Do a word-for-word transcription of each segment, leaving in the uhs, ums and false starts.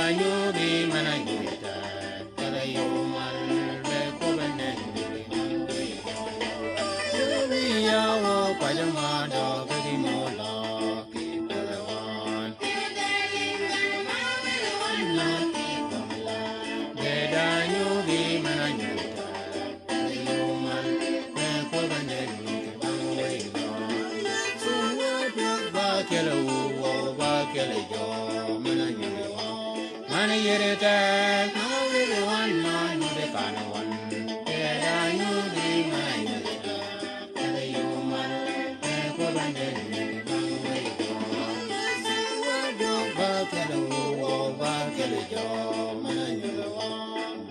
Nyubi mana nyubi ta, kala yumal be ko benen. Nyubi yawo kwa jama do gidi molo ki palawan. Beda nyubi mana nyubi ta.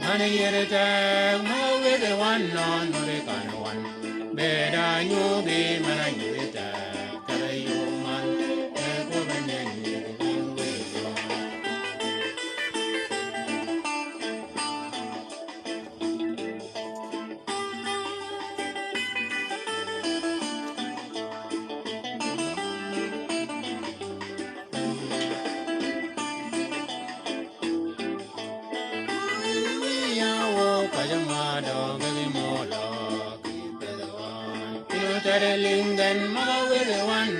Mani yiri teg ma wede wan nonuri kan wan. Beda nyubi mana nyubi teg kala yuman. Teg wa benen nyubi wan wede wan.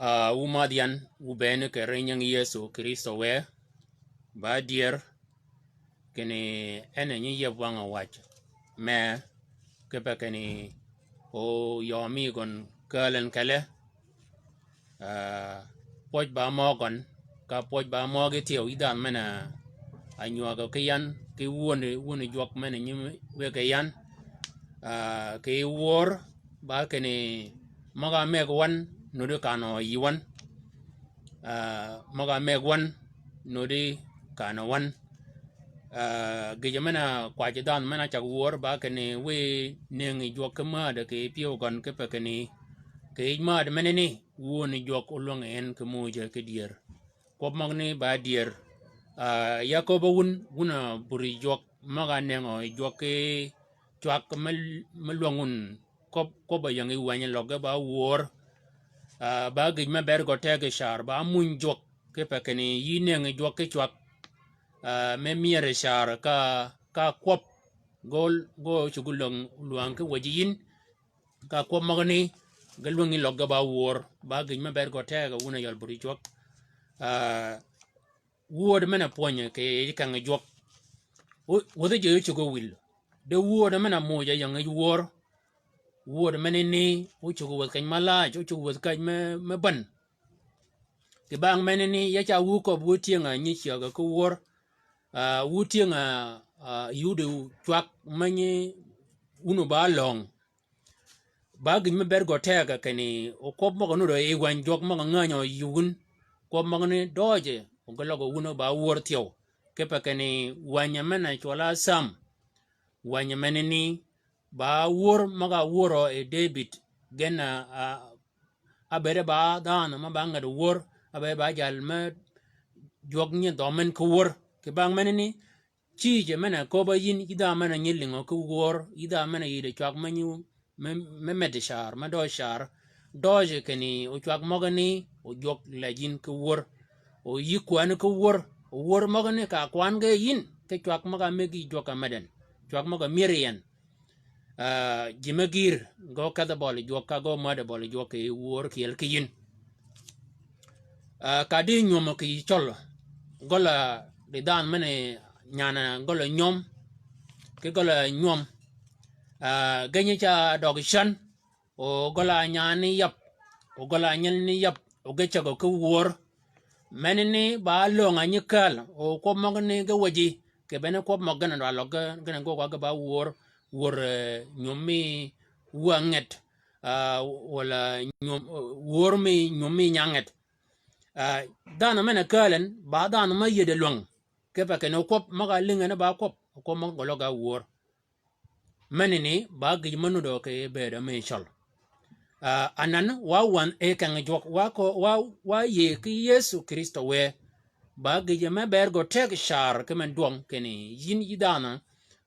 Ah, wu madh yan, wu bene kì ri nying Yëso Krïstø wë, ba dyër, kinni en a nyi yeb wang-a wac, me, kipe kinni, o yø mi gøn kääl en kelli, ah, pwøj ba mø gøn, ka pwøj ba mø gï thyew yï dhanhø men-a nywägø ki yan, ki wöni, wöni jwøk men-a nyi wëggi yan, ah, kì wör, ba kinni møg-a mëggi wan, nuddi kanø yï wan. Ah, møg-a mëggi wan, nuddi kanø wan. Ah, gïjø men-a kwajji dhanhø men-a cag wör, ba kinni wiy nëngi jwøk ki määdø kì pyëw gøn kipe kinni. Kì yij määdø menani, wöni jwøk olwängi en ki mujø ki dyër. Kwøb møgani ba dyër. Ah, ya köbb-a wun, wun a buri jwøk, møg-a nëngø jwøk ki cwag me, me lwäng wun kwøb, kwøb-a ying yi wänyi løggi ba wör. Ah, ba gïj me ber gø teg yi car, ba muny jwøk, kipe kinni yï nëngi jwøk ki cwag. Ah, me myër yi car ka, ka kwøb, gø, gø cuggi lwäng, lwäng ki wäjji yïn, ka kwøb møgani, ge lwängi løggi ba wör, ba gïj me ber gø teg wun a yøl buri jwøk. Ah, wööd men-a pwönyi kì yij kengi jwøk. Wu-, wäthi ji ócuggi wil. De wööd men-a muj a ying yij wör. Wööd menani, ócuggi wäth keny ma laaj, ócuggi wäth keny me, me bän. Kì bang menani, ya ca wu köbb wu tyëng-a nyi cyägø ki wör. Ah, wu tyëng-a, ah, yudi cwag me nyi wun ba löng. Ba gïj me ber gø teg kinni, o kwøb møg-a nudd yi wäny jwøk møg-a ngänyi yï wun. Kwøb møgani døøje, o ge løg wun ba wör thyew. Kipe kinni wänyi men-a cwøll-a Sam. Wänyi menani, ba wör møg-a wör yi Debïd, gen a, a, a bëëde ba dhanhø me ba ngäd wör, a bëëde ba jal me jwøk nyi dhøøm men ki wör. Kì bang menani, Cïjø men-a köbb-a yïn, yï dha men-a nyi lïngø ki wör, yï dha men-a yïdø cwag me nyi, me, me meddi car, me døøj car, døøj kinni o cwag møgani, o jwøk lejji yïn ki wör, o yï kwäni ki wör, o wör møgani ka kwan ge yïn, ki cwag møg-a mëggi jwøk-a meddi en, cwag møg-a myëri en. Ah, ji me gïïr, ge okedh bøli jwøk ka ge omääd bøli jwøk kì wör kyel ki yïn. Ah, ka di nywömø kì yij cøl, gøl-a di dhanhø men-a nyan-a gøl-a nywöm, ki gøl-a nywöm. Ah, genyi ca døg cän, o gøl-a nyan ni yab, o gøl-a nyel ni yab, o ge cägø ki wör. Menani ba löng-a nyi kääl, o kwøb møgani ge wäjji, Kì bene kwøb møg gen a dwa løg gen a gø wa ge ba wör, wör, eh, nyum mi wa nget, ah, wala nyum, wör mi nyum mi nya nget. Ah, dhanhø men-a kääl en, ba dhanhø me yïëde lwäng. Kipe kinni kwøb møg-a lïnge ni ba kwøb, kwøb møg gø løg-a wör. Menani ba gïj me nudø kì bëëdø mi cøl. Ah, anan wa wänhi keng jwøk, wa kø, wa, wa yïëy ki Yëso Krïstø wë. Ba gïj me bëëd gø teg car ki men dwøng kinni yïn yi dhanhø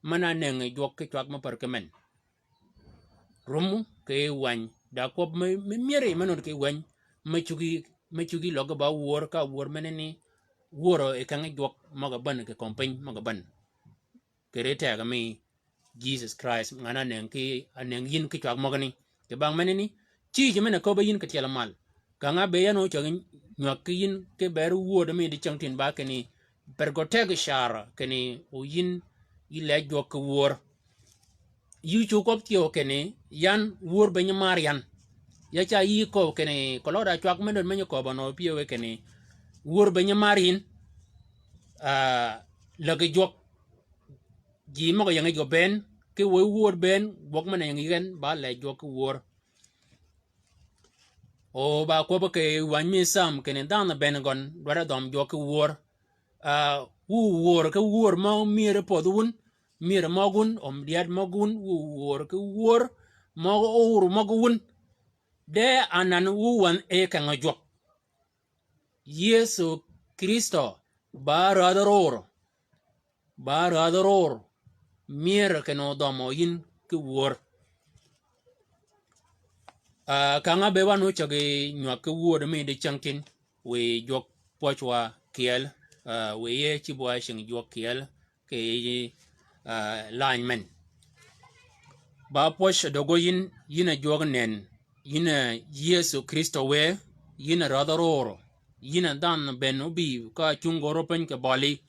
men-a nëngi jwøk ki cwag me pär ki men. Rummu kì wäny, da kwøb me, me myëri me nud kì wäny, me cuggi, me cuggi løggi ba wör ka wör menani wörø yi keng jwøk møg-a bän kì kömi piny møg-a bän. Kì ri tegø mi Jesus Christ, ngan-a nëng ki, a nëng yïn ki cwag møgani. Kì bang menani, cïj men-a köbbe yïn kì tyel mal. Kang-a be yan ócägi nywäg ki yïn ki beri wödø mi dicängtïn ba kinni, per gø teg car kinni, o yïn, yï lej jwøk ki wör. Yï cu köbb thyew kinni, yan wör be nyi mar yan. Ya ca yï köbbi kinni, keløg da cwag me död me nyi köbbi nø pyëwe kinni, wör be nyi mar yïn, ah, läggi jwøk. Ji møg-a ying yij gø bënn, ki wöyi wööd bënn, gwøg men-a ying yij gen, ba lej jwøk ki wör. O ba kwøbbi kì wäny mi sam kinni dhanhø bënn gøn, dwaddi dhøm jwøk ki wör. Ah, wu wör ki wör mø myëri pödhi wun, myëri møg wun, om dyadd møg wun, wu wör ki wör mø owur møg wun. De anan wu wänhi keng jwøk. Yëso Krïstø ba rädhi ror. Ba rädhi ror. Myër kinni odhømø yïn ki wör. Ah, kang-a be wan ócägi nywäg ki wödø mi dicängtïn, wiy jwøk pwøj wa kyel, ah, wiy yie cïb wa cingi jwøk kyel, kì, ah, lany men. Ba pwøj døgø yïn, yïn a jwøk nënn, yïn a Yëso Krïstø wë, yïn a rädhi ror, yïn a dhanhø bënn óbï ka cung gø rø piny kì bølli.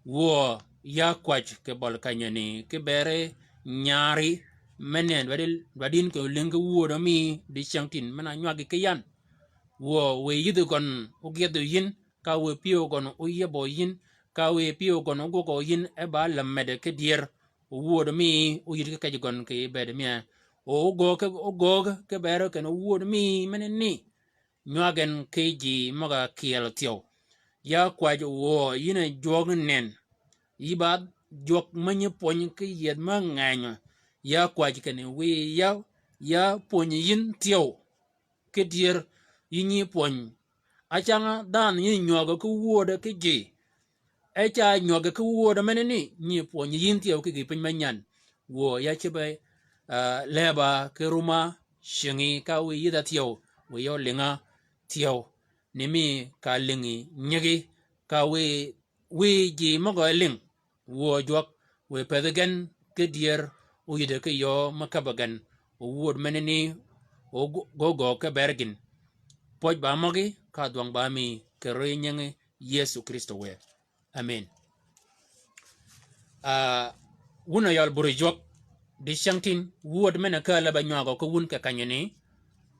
Wuö, ya kwäj kì bøl kanyani, ki beri nyari, men-a dwaddi, dwaddi yïn kì olïng ki wödø mi dicängtïn, men-a nywäggi ki yan. Wuö, wiy yïdhi gøn ogyedhø yïn, ka wiy pyëw gøn oyiebø yïn, ka wiy pyëw gøn ogwøgø yïn, e ba lämmedø ki dyër, o wödø mi oyïddi ki kej gøn kì bëëdø mi. O ogöög ki, ogöög ki beri kinni o wödø mi menani nywag gen ki ji møg-a kyel thyew. Ya kwäj wuö, yïn a jwøk nënn. Yï ba jwøk me nyi pwöny ki yëdh me ngeny. Ya kwäj kinni wiy ya, ya pwönyi yïn thyew. Ki dyër, yï nyi pwöny. Acang-a dhanhø nyi nywägø ki wödø ki ji. E ca nywägø ki wödø menani, nyi pwönyi yïn thyew ki gïï piny me nyan. Wuö ya cïbe, ah, leba ki rumma cingi ka wiy yïdha thyew, wiy ya olïnga thyew. Ni mi ka lïngi nyigi, ka wiy, wiy ji møg-a lïng. Wuö jwøk, wiy pëthi gen ki dyër, oyïddi ki yöö me käbbi gen, o wööd menani, o gö-, gö gøøg ki ber gïn. Pwøj ba møgí, ka dhwøng ba mi, kì ri nyingi Yëso Krïstø wë. Amen. Ah, wun a yøl buri jwøk, dicängtïn, wööd men-a kääl-a ba nywagø ki wun kì kanyani,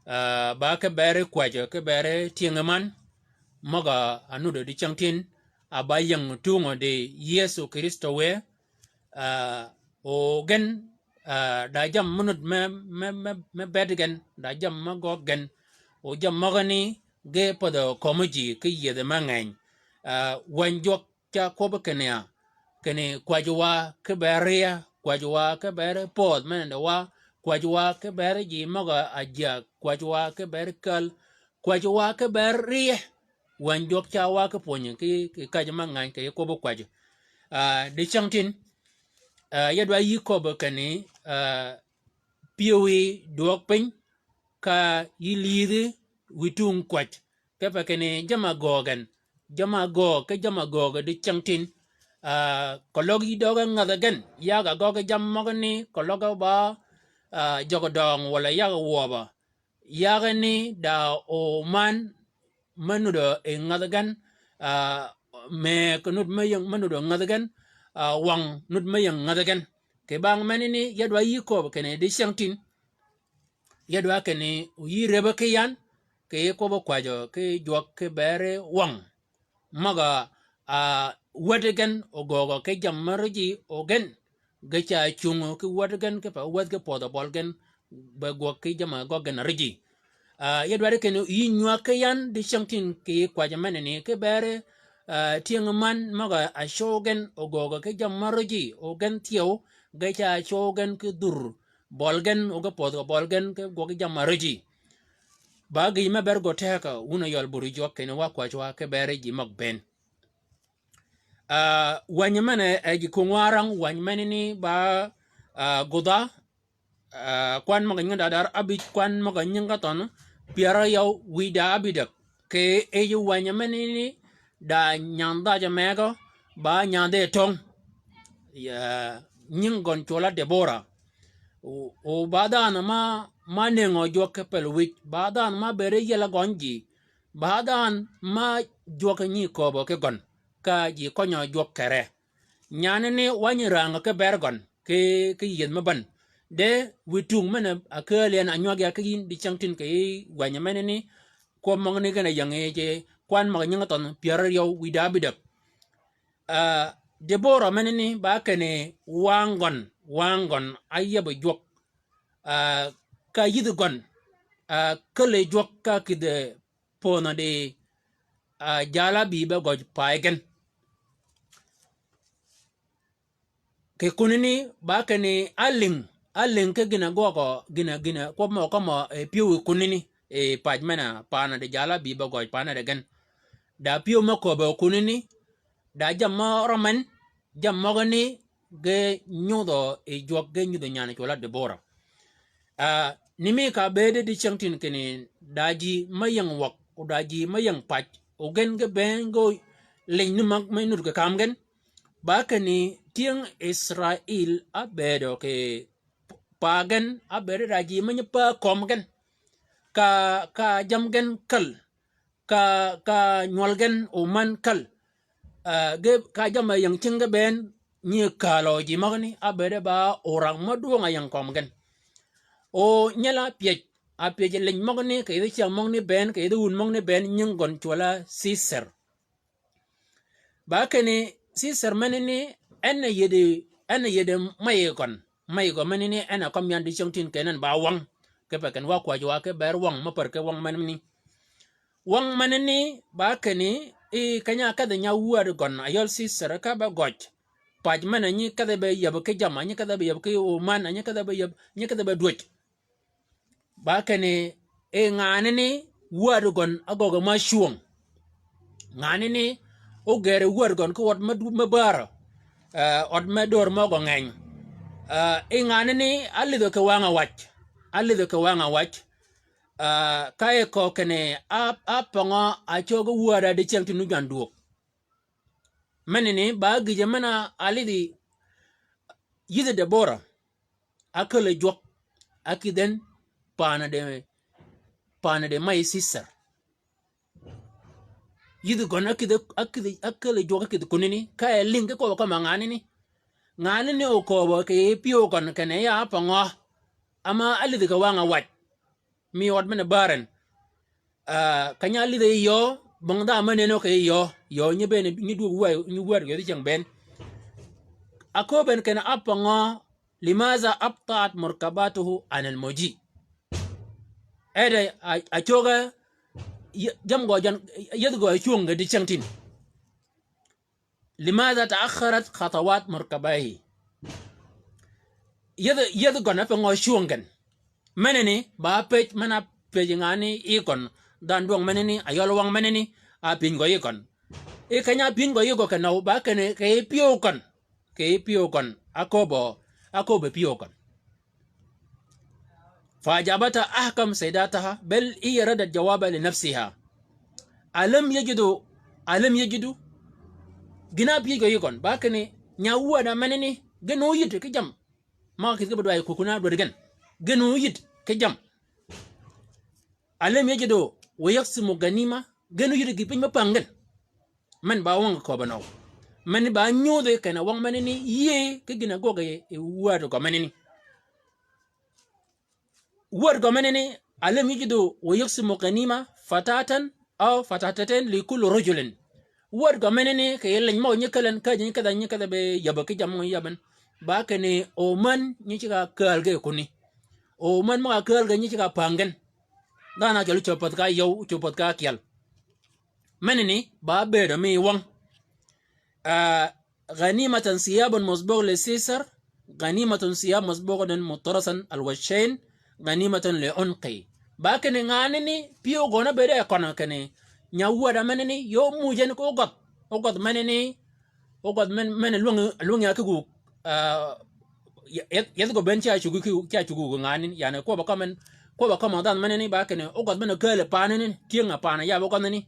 ah, ba ki beri kwäjjø, ki beri tyëngi man, møg-a nuddø dicängtïn, a ba ying tungø di Yëso Krïstø wë, ah, o gen, ah, da jammì me nud me, me, me, me bëëd gen, da jammì me gøggi gen, o jammì møgani ge pädhø kömi ji ki yiedhi me ngeny. Ah, wäny jwøk ca kwøbbi kinni ya, kinni kwäjji wa ki bëëd rye, kwäjji wa ki bëëd pödh me nëndø wa, kwäjji wa ki bëëd ji møg-a jyäg, kwäjji wa ki bëëd käl, kwäjji wa ki bëëd rye. Wäny jwøk ca wa ki pwönyi ki, ki kajji me ngany kì yij kwøbbi kwäjji. Ah, dicängtïn, ah, ya dwa yï köbbi kinni, ah, pyëwí dwøøg piny, ka yï lïdhi wïtung kwäj. Kipe kinni jamm-a göög gen, jamm-a göög, ki jamm-a göög dicängtïn, ah, keløg yï døge ngädhi gen, yag-a gøggi jammì møgani, keløg ba, ah, jøggi døøng walà yag-a wøbø. Yagani da o man me nuddø yi ngädhi gen, ah, mëgg nud me ying me nuddø ngädhi gen, ah, wang nud me ying ngädhi gen. Kì bang menani ya dwa yï köbbi kinni dicängtïn, ya dwa kinni o yï rebbi ki yan, kì yij kwøbbi kwäjjø ki jwøk ki bëëdi wang. Møg-a, ah, wäddi gen ogöögø ki jammì mø rijji ogen, ge ca cungo ki wäddi gen ki pa wädhi ki pödhø bøl gen, be gwøg ki jammì gøggi gen rijji. Ah, ya dwaddi kinni yï nywäg ki yan dicängtïn kì yij kwäjji menani ki beri, ah, tyëng man møg-a ácöw gen ogöögø ki jammì mø rijji ogen thyew, ge ca cöw gen ki dhur bøl gen, o ge pödhø bøl gen ki gwøg ki jammì mø rijji. Ba gïj me ber gø teg-a wun a yøl buri jwøk kinni wa kwäjji wa ki beri ji møg bënn. Ah, wänyi men-a e ji kong wa rang, wänyi menani ba, ah, gudha, ah, kwan møg-a nyingi da dar abïj, kwan møg-a nyingi thøn pyär aryøw wïda abïdäg. Kì yij wänyi menani da nyandh dhajø megø, ba nyandhe töng. Ya, nying gøn cwøl-a Debora. O, o ba dhanhø ma, ma nëngø jwøk ki pël wïj, ba dhanhø ma bëëd yiel-a gøny ji, ba dhanhø ma jwøk nyi kööbø ki gøn, ka ji kønyø jwøk kere. Nyanani wänyi rangø ki ber gøn, ki, ki yieth me bän. De wiy tung men-a ákääl yi en ánywag ya ki yïn dicängtïn kì yij wänyi menani, kwøb møgani gen a ying yi ji kwan møg-a nyingi thøn pyär aryøw wïda abïdäg. Ah, Debora menani ba kinni wang gøn, wang gøn áyäbø jwøk. Ah, ka yïdhi gøn, ah, källi jwøk ka kïdhi pödhø di, ah, jalabï be gøj pay gen. Kì kunani ba kinni álïng, álïng ki gïn-a gwøgø, gïn-a, gïn-a kwøb mø kømø, eh, pyëw yi kunani, eh, pac men-a panø di jalabï be gøj panø di gen. Da pyëw mø kööbø kunani, da jammì mø rømmen, jammì møgani ge nyudhø yi jwøk, ge nyudhø nyan cwøl-a Debora. Ah, ni mi ka bëëde dicängtïn kinni da ji me ying wäg, o da ji me ying pac, o gen ge bënn ge liny ni møg me nud kì kam gen. Ba kinni tyëng Israil ábëëdø kì pa gen, ábëëde da ji me nyi pää kömi gen. Ka, ka jammì gen käl, ka, ka nywøl gen oman käl. Ah, ge ka jammì ying cing ge bënn nyi kälø ji møgani, ábëëde ba orang mø dwøng-a ying kömi gen. O nyel-a pyëj, ápyëj liny møgani, kì yij cyäng møgani bënn, kì yij wun møgani bënn, nying gøn cwøl-a Cicër. Ba kinni Cicër menani, en a yïddi, en a yïddi mey gøn. Mey gø menani, en a kømmi yan dicängtïn kinni en ba wang. Kipe kinni wa kwäjji wa ki ber wang, mø pär ki wang menani. Wang menani, ba kinni, i keny-a ákedhi nya wäd gøn, a yøl Cicër ka be gøj. Pac men-a nyi kedhi be yäb ki jammì, a nyi kedhi be yäb ki oman, a nyi kedhi be yäb, nyi kedhi be dwäj. Ba kinni, e nganani wäd gøn ágøggi ma cwöng. Nganani ógëri wäd gøn ki ød me du-, me bärø. Eh, ød me dör møg-a ngeny. Eh, e nganani álidhø kì wang-a wac. Álidhø kì wang-a wac. Eh, ka e köög kinni á, ápøngø ácöggi wäd-a dicängtïn nu jwand dwöög. Menani ba gïjø men-a álidhi yïdhi Debora. Ákälli jwøk, ákïdhi en, panø di, panø di mey Cicër. Yïdhi gøn ákïdhi, ákïdhi, ákälli jwøk ákïdhi kunani, ka e lïng ki köbbø kømmi nganani. Nganani oköbbø kì pyëw gøn kinni ya ápøngø. Ama álidhi kì wang-a wac. Mi ød men-a bäär en. Ah, keny-a álidhe yi yöö, bong dha me nenø kì yi yöö, yöö nyi bënn, nyi dwöög wä, nyi wäd yöö dhi ceng bënn. Akööb en kinni ápøngø, limadha abta'at murkabatuhu anil maji. Ede, a, acöge, y-, jammì gø jøn, yädhi gø ácwöng ge dicängtïn. Limadha ta'akhkharat khatawat murkabahi. Yädhi, yädhi gøn ápøngø cwöng gen. Menani, ba pëj, men-a pëj nganani yi gøn. Dhanhø dwøng menani, ayøl wang menani, ápyëny gø yi gøn. I keny-a ápyëny gø yi gø kinøw, ba kinni, kì pyëw gøn. Kì pyëw gøn. Akööbø, akööbø pyëw gøn. Fa ajabata ahkam saidataha, bal hiya raddat jawaba li nafsiha. Alam yajidu, alam yajidu. Gïn-a ápyëj gø yi gøn, ba kinni, nya wäd-a menani, gen óyïd ki jammì. Ma kïdhi ki ba dwayi kukun-a dwäd gen. Gen óyïd ki jammì. Alam yajidu, wa yaqsimu ganima, gen óyïd gïïpiny me päng gen. Men ba wang köbbø nøw. Men ba nyodhi kinni wang menani yïëy ki gïn-a ágwøg yi wäd gø menani. Wäd gø menani, alam yajidu wa yaqsimu ganima fatatan aw fatataten li kulli rajulin. Wäd gø menani kì yij leny møg-a nyi käl en, käjji nyi kedh-a, nyi kedh-a be yäbø ki jammì møg-a yäb en. Ba kinni o män nyi ceg-a kääl ge kunni. O män møg-a kääl ge nyi ceg-a päng gen. Dhanhø ákyel ócöb pädh ka yöw, ócöb pädh ka ákyel. Menani ba bëëdø mi wøng. Ah, غنيمة ثياب مسبوغة للسيسر، غنيمة ثياب مسبوغة مطرزة الوجهين، غنيمة لعنقه. Ba kinni nganani pyëw gøn-a bëëde køn kinni nyawäd-a menani, yöö muuj en ki ógødh, ógødh menani, ógødh men, men lwängi, lwängi-a ki gug, ah, ya-, ya-, yath gø bënn ca cuggi ki, ca cuggi gug nganani, yani kwøbb-a kømmi en, kwøbb-a kømmi dhanhø menani, ba kinni ógødh men-a kääl-a paanani, tyëng-a paanani, yab ógødhani.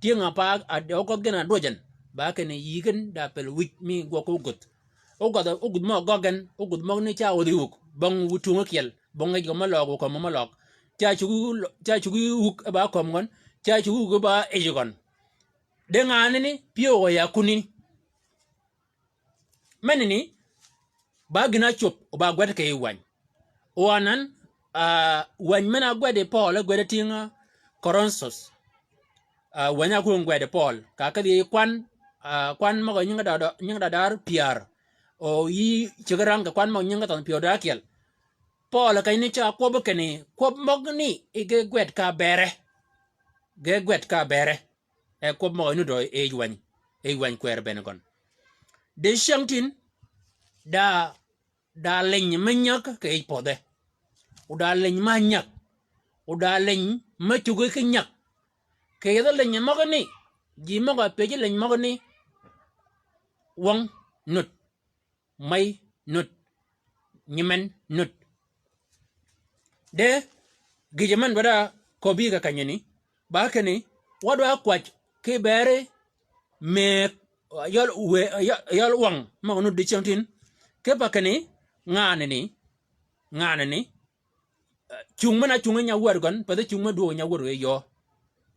Tyëng-a pa, a, ógødh gen-a dwøj en. Ba kinni yï gen da pel wïj mi gwøg ógudh. Ógudh, ógudh møg-a gøggi gen, ógudh møgani ca odhi wuk, bong wu tung ákyel, bong yij gø mø løg, wu kömi mø løg. Ca cuggi, ca cuggi wuk e ba kömi gøn, ca cuggi wuk e ba yij gøn. De nganani, pyëw gø ya kunni. Menani, ba gïn-a ácwöb, o ba gwed kì yij wäny. O anan, ah, wäny men-a ágwedi Pøøl, ágwedi tyëng-a Korinthus. Ah, wäny-a ákwöng gwedi Pøøl. Ka ákedhi kwan, ah, kwan møg-a nyingi da, nyingi da dar pyär. O yï ceg-a rang kì kwan møg-a nyingi thønh pyär da ákyel. Pøøl kenyi ni ca kwøbbi kinni, kwøb møgani, i ge gwed ka bere. Ge gwed ka bere. E kwøb møg-a nuddø yij wäny, yij wäny kwër bënn gøn. Dicyängtïn, da, da leny me nyäg kì yij pödhe. O da leny me nyäg. O da leny me cuggi ki nyäg. Kì yethi leny møgani, ji møg-a pëjji leny møgani, wøng nudd. Mey nudd. Nyimen nudd. De, gïjø men dwaddi-a köbbi kì kenyani, ba kinni, wa dwaddi-a kwäj ki beri mëëg, yøl we, yøl, yøl wøng, møg-a nudd dicyängtïn, kipe kinni, nganani, nganani, Cung men-a cungi nyawäd gøn, pathi cung me dwöög nyawäd gø yöö.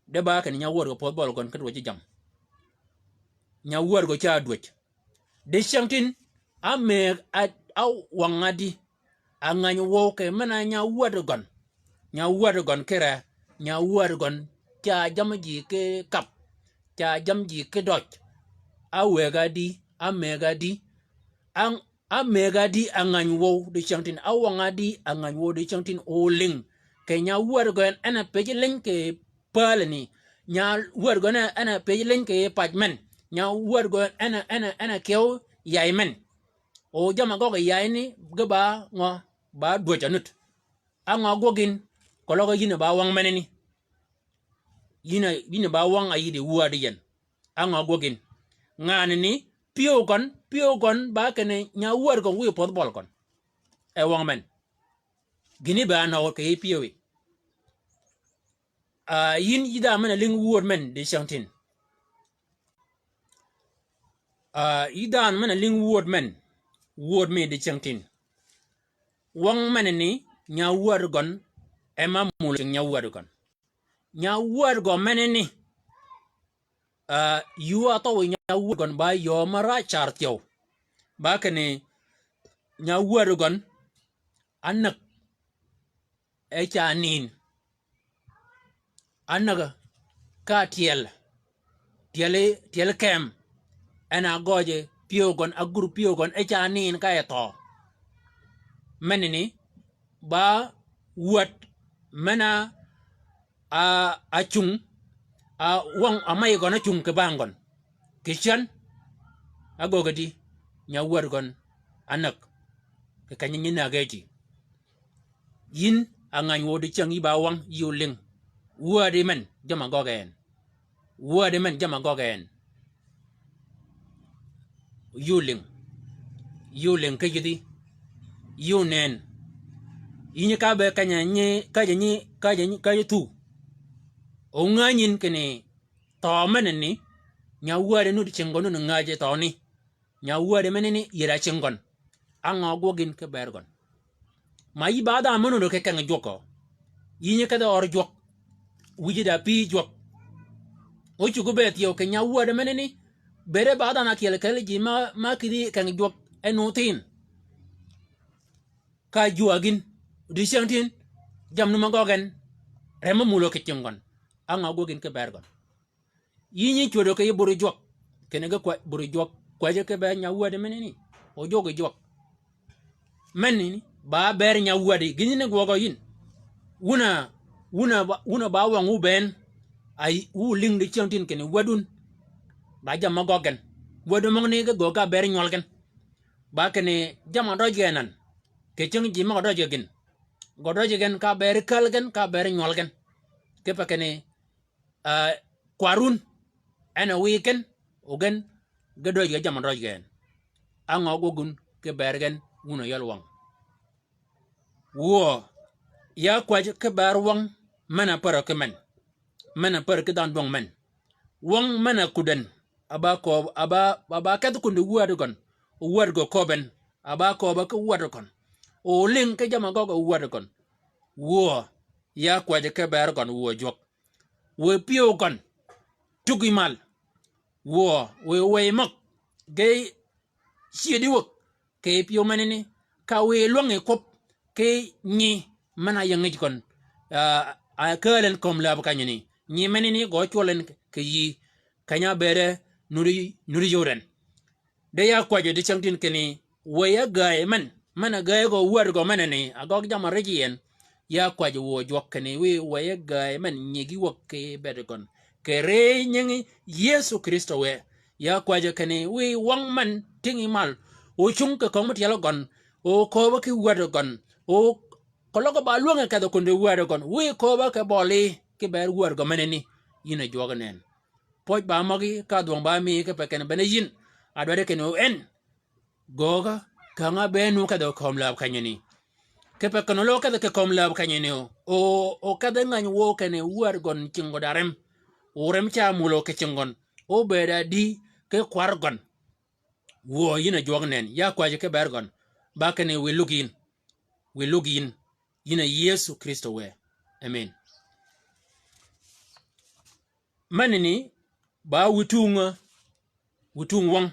De ba kinni nyawäd gø pödh bøl gøn ki dwäjji jammì. Nyawäd gø ca dwäj. Dicyängtïn, ámëëg a, áwøng adi. Angäny wøw kì men-a nyawäd gøn. Nyawäd gøn kire, nyawäd gøn ca jammì ji ki kab. Ca jammì ji ki døj. Áwëëg adi, ámëëg adi. Ang Ámëëg adi angäny wøw dicyängtïn, áwøng adi angäny wøw dicyängtïn, o lïng. Kì nyawäd gø en, en a pëjji liny kì päälani. Nyawäd gø en, en a pëjji liny kì pac men. Nyawäd gø en, en a, en a, en a kyew yay men. O jamm-a gøggi yayani ge ba ngø, ba dwäj anudd. Á ngø ágwøg yïn, keløg yïn a ba wøng menani. Yïn a, yïn a ba wøng a yïddi wädi yien. Á ngø ágwøg yïn. Nganani, pyëw gøn, pyëw gøn, ba kinni nyawäd gøn wiy pödh bøl gøn. E wøng men. Gïni be a nøgø kì yij pyëwi. Ah, yïn yï dhanhø men-a lïng wööd men dicyängtïn. Ah, yï dhanhø men-a lïng wööd men, wööd mi dicyängtïn. Wøng menani, nyawäd gøn, e ma mulo cing nyawäd gøn. Nyawäd gø menani, ah, yuu a thøw yi nyawäd gøn ba yöö me rac car thyew. Ba kinni nyawäd gøn, ánäg, e ca nin. Ánäg, ka tyel, tyeli, tyeli kem. En a gøji pyëw gøn, a gur pyëw gøn, e ca nin ka e thøø. Menani, ba wäd men-a, a, a cung, a wøng, a mey gøn a cung kì bang gøn. Kì cän, a gøggi di, nyawäd gøn, ánäg. Kì kenyi nyi näg e ti. Yïn, angäny wøw dicyäng yï ba wøng, yï olïng. Wädi men, jamm-a gøggi en. Wädi men jamm-a gøggi en. Yï olïng. Yï olïng ki yïdhi. Yï onën. Yï nyi ka be keny-a nyi, käjji nyi, käjji nyi, käjji thuu. O ngänyi yïn kinni thøø menani, nyawädi nudd cing gøn nudd ngäjji thøøni. Nyawädi menani yïd a cing gøn. Á ngø ágwøg yïn ki bër gøn. Ma yï ba dhanhø mø nudd kì keng jwøk gø. Yï nyi kedhi ør jwøk. Wïji da pï jwøk. O cuggi be thyew kì nyawädi menani. Bëëde ba dhanhø ákyel kelli ji ma, ma kïdhi keng jwøk en othin. Ka jwäg yïn. Dicyängtïn. Jammì nu ma gøggi en. Rem mø mulo kì cing gøn. Á ngø ágwøg yïn ki bër gøn. Yï nyi cwödø kì yï buri jwøk. Kinni ge kwäj, buri jwøk. Kwäjji ki ber nya wädi menani. O jwøk yi jwøk. Menani, ba ber nya wädi. Gïn ni gwøgø yïn. Wun a, wun a ba, wun a ba wøng wu bënn. Ay, wu lïng di cyäng tin kinni wäd wun. Ba jammì gøggi gen. Wäd møgani ge gøggi ka ber nywøl gen. Ba kinni jammì døj gen an. Kì cyäng ji møg-a døj gen. Gø døj gen ka ber käl gen, ka ber nywøl gen. Kipe kinni, ah, kwar wun, en a wiy ken, o gen, ge døj gen jammì døj gen. Á ngø gwøg wun, ki ber gen, wun a yøl wøng. Wuö, ya kwäj ki ber wøng, men a pär ki men. Men a pär ki dhanhø dwøng men. Wøng men a kudden, a ba kööb, a ba, a ba kedh kundi wäd gøn, o wäd gø kööb en, a ba kööb ki wäd gøn. O lïng ki jammì gøggi wäd gøn. Wuö, ya kwäj ki ber gøn wuö jwøk. Wiy pyëw gøn, tuggi mal. Wuö, wiy, wiy møg, ge cyëdi wäg, kì pyëw menani, ka wiy lwøngi kwøb, ki nyi, men a ying ngij gøn, ah, a kääl en kömi läb kenyani, nyi menani gø cwøl en kì yï, keny-a bëëde, nuddi, nuddi yod en. De ya kwäjji di cyäng tin kinni, wëy-a gäy men, men a gäy gø wäd gø menani, a gøggi jammì rijji en, ya kwäjji wuö jwøk kinni, wiy wëy-a gäy men nyigi wäg ki bëëd gøn. Kì ri nyingi Yëso Krïstø wë, ya kwäjji kinni, wiy wøng men tïngi mal, o cung kì köng mi tyelø gøn, o kööbø ki wäd gøn, o keløg ba lwängi kedhi kundi wäd gøn, wiy kööbø ki bøli, ki ber wäd gø menani, yïn a jwøk nënn. Pwøj ba møgí, ka dhwøng ba mi kipe kinni bene yïn, a dwaddi kinni o en, gøggi, käng-a be nu kedhi kömi läb kenyani. Kipe kinni o lo kedhi kì kömi läb kenyani o, o, o kedhi ngäny wøw kinni wäd gøn cinggø da rem. O rem ca mulø kì cinggøn. O bëëd adi ki kwar gøn. Wuö yïn a jwøk nënn, ya kwäjji ki ber gøn. Ba kinni wiy lug yïn. Wiy lug yïn. Yïn a Yëso Krïstø wë. Amen. Menani, ba wiy tung, wiy tung wøng.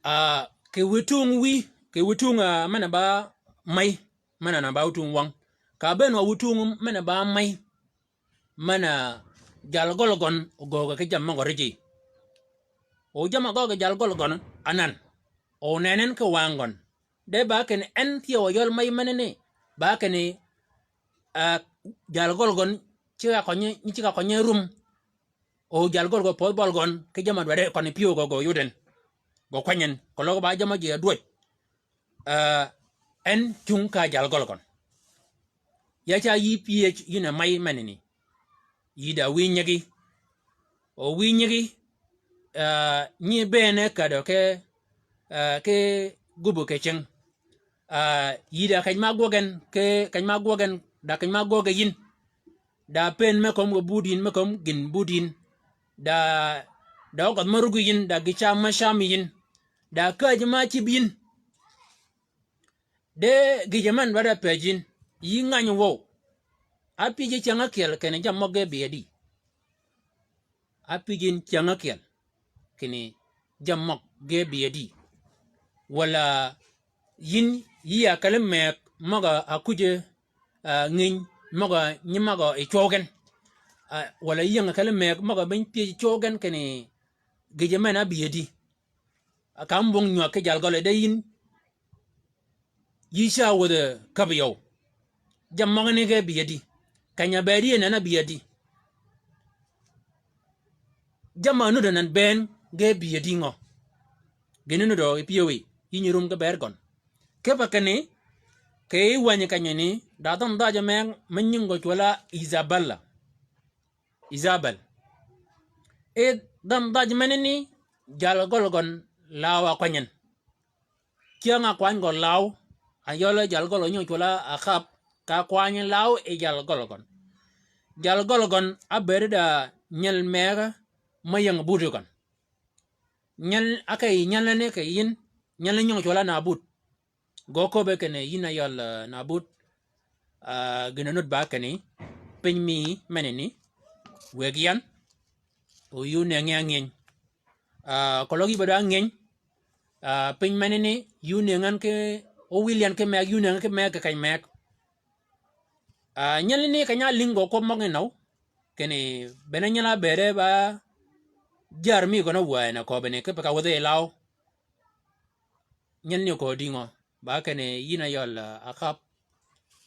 Ah, kì wiy tung wiy, kì wiy tung, ah, men-a ba may, men-a na ba wiy tung wøng. Ka bënn wa wiy tung men-a ba may, men-a jal gøl gøn, o gøggi ki jammì møg-a rijji. O jammì gøggi jal gøl gøn, anan. O nenni ki wang gøn. De ba kinni en thyew a yøl may menani, ba kinni, ah, jal gøl gøn, cigg-a kønyi, nyi cigg-a kønyi rum. O jal gøl gø pödh bøl gøn, ki jammì dwaddi køn pyëw gø gø yod en. Gø kwany en, keløg ba jammì ji a dwøj. Ah, en cung ka jal gøl gøn. Ya ca yï pyëj yïn a may menani. Yï da wiy nyigi. O wiy nyigi, ah, nyi bënn e kädø ki, ah, ki gubbi kì cing. Ah, yï da keny ma gwøg en, ki keny ma gwøg en, da keny ma gwøg yïn. Da pëën me kömi gø bud yïn, me kömi gïn bud yïn. Da, da ogødh me ruggi yïn, da gï cam me cami yïn. Da kääjji ma cïb yïn. De gïjø men dwaddi ápëëj yïn, yï ngäny wøw. Ápïj yï cyäng ákyel kinni jammì møg ge bï adi. Ápïj yïn cyäng ákyel kinni jammì møg ge bï adi. Walà yïn yï a kelli mëgg møg-a kuj, ah, ngïny møg-a nyi møg-a yi cwøw gen. Ah, walà yï ying a kelli mëgg møg-a biny pyëj cwøw gen kinni gïjø men-a bï adi. Ka mbong nywäg ki jal gøl de yïn. Yï ca wädhi käbbi yøw. Jammì møgani ge bï adi. Keny-a bëëd yï nënn-a bï adi. Jammì a nudd anan bënn ge bï adi ngø. Gïn-a nudd yi pyëwí, yï nyi rum ge bëëd gøn. Kipe kinni, kì yij wänyi kenyani, da dhanhø dhajø me, me nying gø cwøll-a Izabella. Izabel. Yi dhanhø dhaj menani, jal gøl gøn law a kwany en. Cyäng-a kwany gø law, a yøl jal gøl gø nyi ócwøl-a Akhab, ka kwany law yi jal gøl gøn. Jal gøl gøn ábëëd da nyel mëgg me ying buti gøn. Nyal, ákey nyalani kì yïn, nyalani nyong cwøl á Nabut. Gø köbbe kinni yïn a yøl, ah, Nabut, ah, gïn-a nud ba kinni, piny mi menani, wëggi yan, o yï ónëngi ángïeny. Ah, keløg yï ba dwa ángïeny, ah, piny menani, yï ónëngi yan ki, ówil yan ki meg, yï ónëngi ki meg, kì keny meg. Ah, nyalani keny-a álïng gø kwøb møgani nøw, kinni bene nyal-a ábëëde ba jar mi gøn-a wänyi köbbi ni, kipe ka wädhi yi law. Nyalani oköög dïngø, ba kinni yïn a yøl, ah, Akab,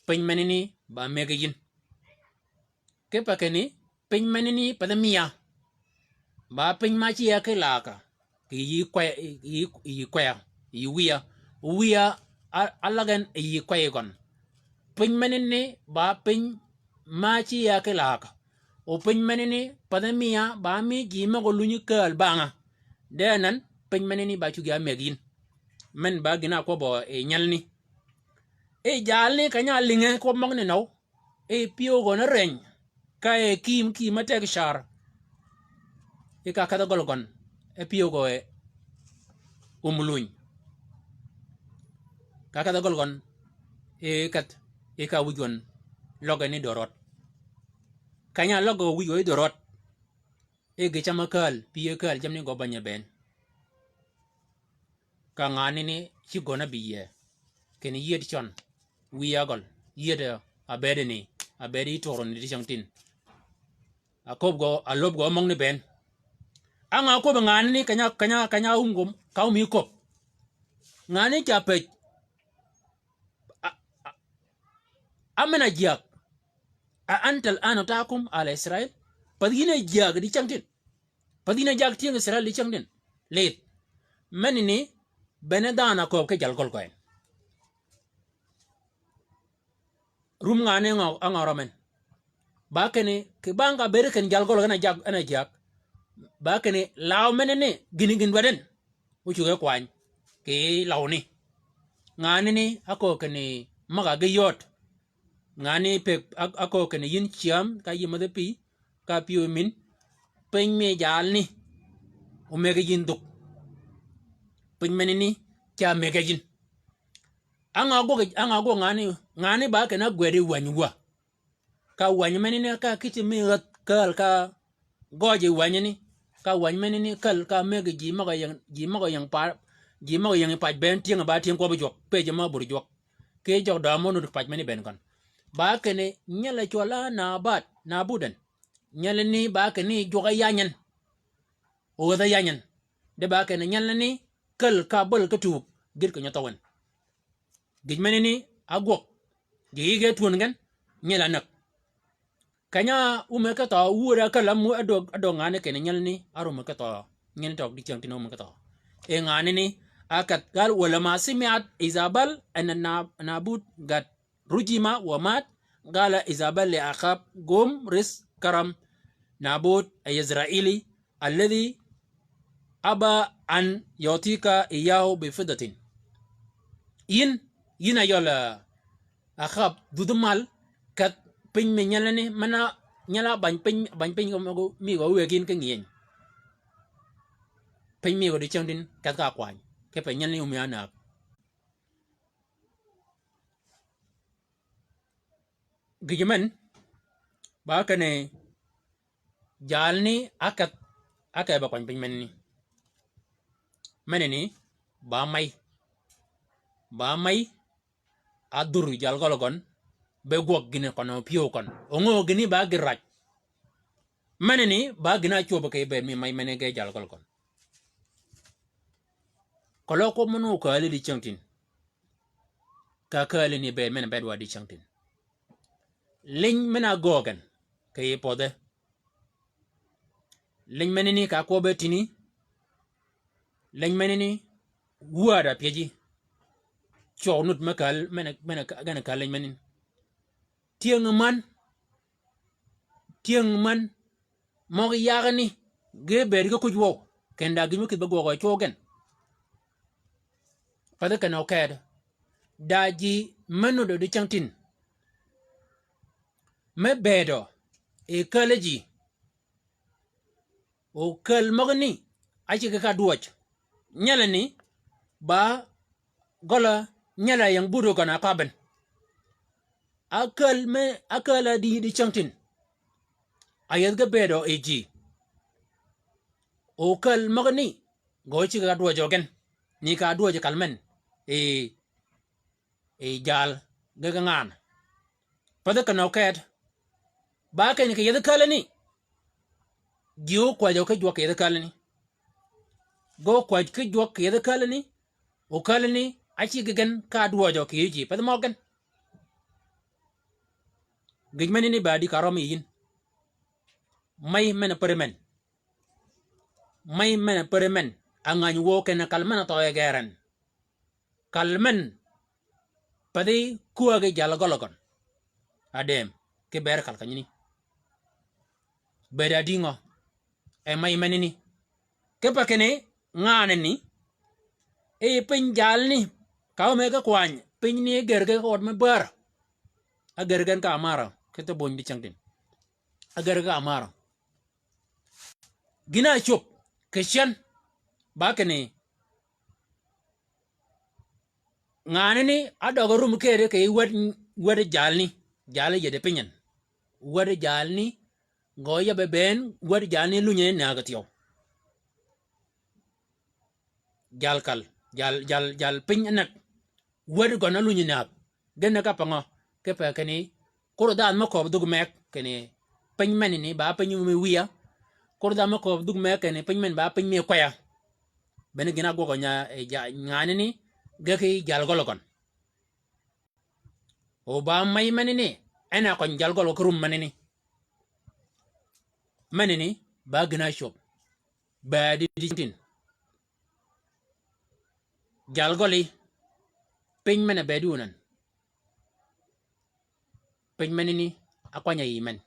piny menani ba mëggi yïn. Kipe kinni, piny menani pathi miya. Ba piny ma ci ya ki laka, kì yï kwe-, yï, yï kweya, yï wiya. Wiya á, álaggen yï kweyi gøn. Piny menani ba piny ma ci ya ki laka. O piny menani pathi miya ba mi ji møg-a lunyi kääl banga. De anan, piny menani ba cuggi á mëggi yïn. Men ba gïn-a ákwøbbø yi nyalani. E jalni keny-a álïnge kwøb møgani nøw. E pyëw gøn árëny, ka e kïïm, kïïm á teg car. E ka kedh-a gøl gøn, e pyëw gø e um luny. Ka kedh-a gøl gøn, e kedh, e ka wïj gøn løg ni dörød. Keny-a løg gø wïj gø yi dörød. E gï cam ákääl, pï ákääl, jamni gø bänyi bënn. Ka nganani ci gøn-a bï yie. Kinni yied cøn. Wiy ágøl. Yied a bëëd ni. A bëëd yi toro ni dicängtïn. A köbb gø, a löb gø møgani bënn. Á ngø ákwøbbi nganani keny-a, keny-a, keny-a um gø, ka um yi köbb. Nganani ca pëj. A, a, a men-a jyäg. A anta al-an tahkum ala Israil. Path yïn a jyäg dicängtïn. Path yïn a jyäg tyëng Israil dicängtïn. Lidh. Menani, bene dhanhø ákööb ki jalgøl gø en. Rum nganani ngø, á ngø rømmen. Ba kinni, kì bang ka bëëd kinni jalgøl gø en a jyäg, en a jyäg. Ba kinni, law menani, gïn gïn dwaddi en. Ócuggi kwany. Kì lawni. Nganani, áköög kinni, møg-a ge yööd. Nganani pëgg, á, áköög kinni yïn cyäm, ka yï mädhi pï, ka pyëw min, piny mi jalni, omëggi yïn dhuk. Piny menani, ca mëggi yïn. Á ngø ágwøg, á ngø ágwøg nganani, nganani ba kinni ágwëdi wäny wä. Ka wäny menani, ka kïti mi räth kääl ka gøj yi wänyi ni, ka wäny menani käl ka mëggi ji møg-a ying, ji møg-a ying pa, ji møg-a ying pac bënn tyëng-a ba tyëng kwøbbi jwøk, pëjji mø bur jwøk. Ki jøg døøm mø nud pac meni bënn gøn. Ba kinni nyal-a cwøl á Nabat, Nabut en. Nyalani ba kinni jwøk á yany en. Oädh á yany en. De ba kinni nyalani käl ka böl ki tuug, gït kì nyø thøw en. Gïj menani ágwøg. Gï yïge twön gen, nyel-a näg. Keny-a ume ki thøø, wuöd-a ákäl ámu, ádög, ádög nganani kinni nyalani, áröme ki thøø. Nyalani tøg dicängtïn-a ume ki thøø. E nganani, ákädh, gal, ولما سمعت إيزابل أن نا-، نابوت قد رجم ومات، قالت إيزابل لأخاب: قم رث كرم نابوت اليزرعيلي الذي أبى أن يعطيك إياه بفضة. Yïn, yïn a yøl, ah, Akab, dhudhi mal, kädh piny mi nyalani, men-a nyal-a bany piny, bany piny mi gø, mi gø wëggi yïn ki ngïeny. Piny mi gø dicängtïn, kädh ka kwany. Kipe nyalani omiya näg. Gïjø men, ba kinni jalni ákädh, ákädh ba kwany piny menani. Menani, ba may. Ba may, ádhur jalgøl gøn, be gwøg gïn køn o pyëw køn. O ngø gïni ba gïr rac. Menani, ba gïn-a ácwöb kì bëëd mi may meni ge jalgøl gøn. Keløg kwøb møn-a okääli dicängtïn. Ka kääli ni bëëd men-a bëëd wa dicängtïn. Liny men-a ágöög gen, kì yij pödhe. Liny menani ka kwøbbe tïni. Liny menani, wäd-a pyëji. Cwøw nud me kääl, men-a, men-a, gen-a kääl liny menani. Tyëng män, tyëng män, møg-a yagani, ge bëëd ge kuj wøw, ken da gïn mø kïdhi be gwøgø cwøw gen. Pathi ken-a okedø. Da ji me nudø dicängtïn. Me bëëdø, e kääl ji. O kääl møgani, áciggi ka dwøj. nyelani, ba gøl-a nyel-a ying buti gøn-a kaben. Ákääl me, ákääl-a di, di cängtïn. Áyeth ge bëëdø yi ji. O kääl møgani, gø cigg-a dwøjø gen. Ni ka dwøjø kal men. Yi, yi jal ge ge ngan. Pädhi kenø ket. Ba ken kì yethi kälani. Ji ókwäjø ki jwøk kì yethi kälani. Ge ókwäj ki jwøk kì yethi kälani. O kälani, áciggi gen ka dwøjø kì yij ji. Pädhi møg gen. Gïj menani ba di ka røm yi yïn. Mey men-a päri men. Mey men-a päri men. Angäny wøw kinni kal men-a thøø yi geren. Kal men. Pädhi kwägi jal gøl gøn. Adem. Ki ber kal kenyani. Bëëd adïngø. E mey menani. Kipe kinni nganani. E piny jalni. Ka ómëggi kwany. Piny ni ger ge ki ød me bär. Áger gen ka amarø. Ki thø bony di cängtïn. Áger ge ka amarø. Gïn-a ácwöb kì cen ba kinni nganani ádøg rum kedi kì wäd, wäd jalni. Jal yedi piny en. Wäd jalni gø yabbe bënn wäd jalni lunyi ni näg thyew. Jal kal, jal, jal, jal piny ánäg. Wäd gøn álunyi näg. Gen näg ka pa ngø? Kipe kinni, kor dhanhø me kööb dhug meg, kinni, piny menani, ba piny mi wïya. Kor dhanhø me kööb dhug meg, kinni, piny men ba piny mi kwaya. Bene gïn-a ágwøgø nya, e, ja, nganani, ge ki jal gøl gøn. O ba mey menani, en a køny jal gøl gø ki rum menani. Menani, ba gïn-a ácwöb. Ba di, di tin. Jal gøli, piny men-a bëëd wun en. Piny menani, ákwanyø yi men.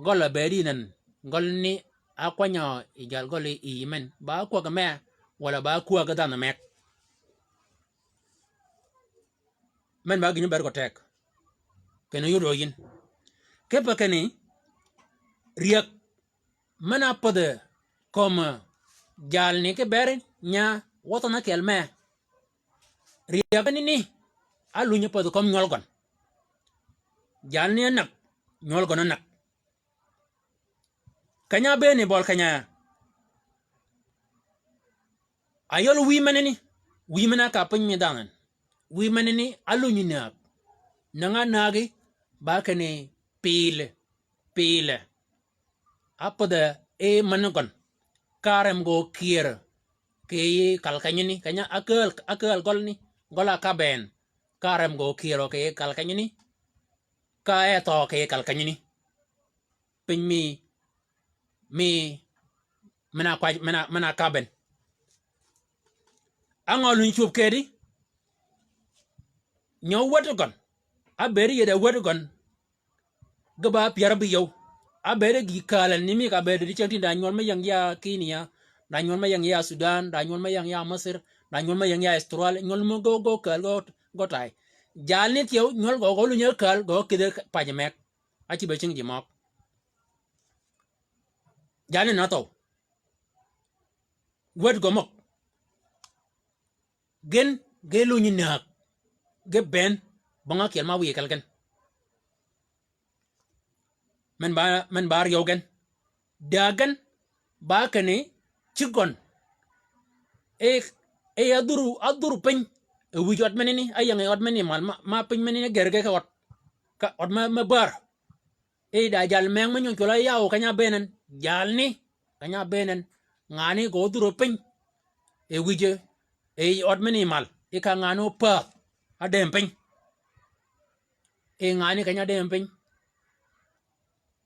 Gøl-a bëëd yi nen, gøl ni ákwanyø yi jal gøli yi men. Ba kwäg me, walà ba kwäg dhanhø meg. Men ba gïn ber gø teg. Kinni yud o yïn. Kipe kinni, ryäg men-a pädhi kömi jalni ki ber nya wøthø na kyel me. Ryäg ni ni, álunyi pädhi kömi nywøl gøn. Jalni ánäg, nywøl gøn ánäg. Keny-a ábëën yi bøli keny-a. Ayøl wïy menani, wïy men-a ka piny mi dhanhø en. Wïy menani, álunyi näg. Nang-a nägi, ba kinni pile, pile. Ápädhi yi men gøn. Ka rem gø kyër. Kì yij kal kenyani, keny-a ákääl, ákääl gøl ni, gøl-a ka bënn. Ka rem gø kyër kì yij kal kenyani. Ka e thøø kì yij kal kenyani. Piny mi, mi, men-a kwaj, men-a, men-a kaben. Á ngø lunyi cwöb kedi? Nyø wäd gøn. Ábëëd yedi wäd gøn. Ge ba pyär ábï yøw. Ábëëd gï kääl ni mi ka bëëd di cängtïn da nywøl me ying ya Kenya. Da nywøl me ying ya Sudan. Da nywøl me ying ya Masir. Da nywøl me ying ya Australia. Nywøl me gø, gø kääl gø, gø tay. Jalni thyew nywøl gø, gø lunyi kääl gø kïdhi paj meg. Ácïb-a cing ji møg. Jalni na thøw. Wäd gø møg. Gen, ge lunyi näg. Ge bënn, bong ákyel ma wiy kal gen. Men ba, men ba ryew gen. Dääg gen, ba kinni, cïg gøn. E, e adhuru, adhuru piny. E wïj ød menani, áying yi ød menani mal, ma, ma piny menani ger ge ki ød. Ka ød me, me bär. E da jal mëng me nyuj cwøl-a yaw keny-a ábëën en, jalni, keny-a ábëën en, nganni gø dhurø piny, e wïje, e yij ød menani mal, e ka nganni ópäädh, ádëm piny. E nganni keny-a ádëm piny.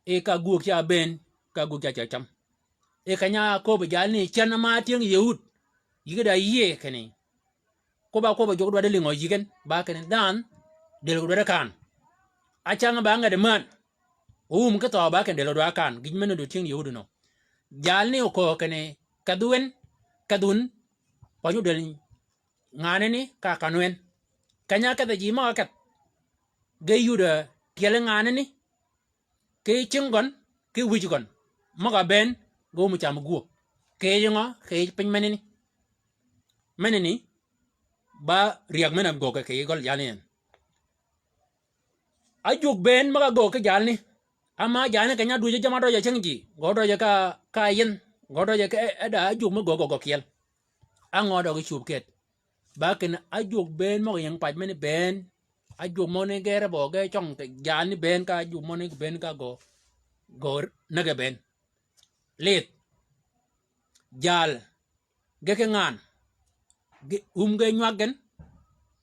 E ka gwöög ca ábëën, ka gwöög ca ca cam. E keny-a áköbbi jalni cen ma tyëng Yëhud. Yï ge da yïëy kinni. Kwøbb-a kwøbb-a jwøk dwaddi lïngø yï gen, ba kinni dhanhø, dël gø dwaddi kan. Ácäng ba nged män. Owum ki thøø ba kinni dël gø dwaddi kan, gïj men-a dø tyëng Yëhud nø. Jalni oköög kinni, kedh wën, kedh wun, panyø dël nganani ka kan wën. Keny-a ákedh-a ji møg-a kedh. Ge yud-a tyeli nganani, ki cing gøn, ki wïj gøn. Møg-a bënn, ge wum cam gwöög. Kì yij ngø? Kì yij piny menani. Menani, ba ryäg men-a göggi kì yij gøl jalni en. Ájwøg bënn møg-a göggi ki jalni. Ama jalni keny-a ádwöjji jamm-a døjø cing ji. Gø døjø ka, ka yïn. Gø døjø ka e, e da ájwøg mø göggi gø kyel. Á ngø døggi cub kët. Ba kinni ájwøg bënn møg-a ying pac meni bënn. Ájwøg møni ge rebø ge cøng kì jalni bënn ka ájwøg møni bënn ka gø. Gø näge bënn. Lidh. Jal. Ge ki ngan. Ge, um ge nywag gen.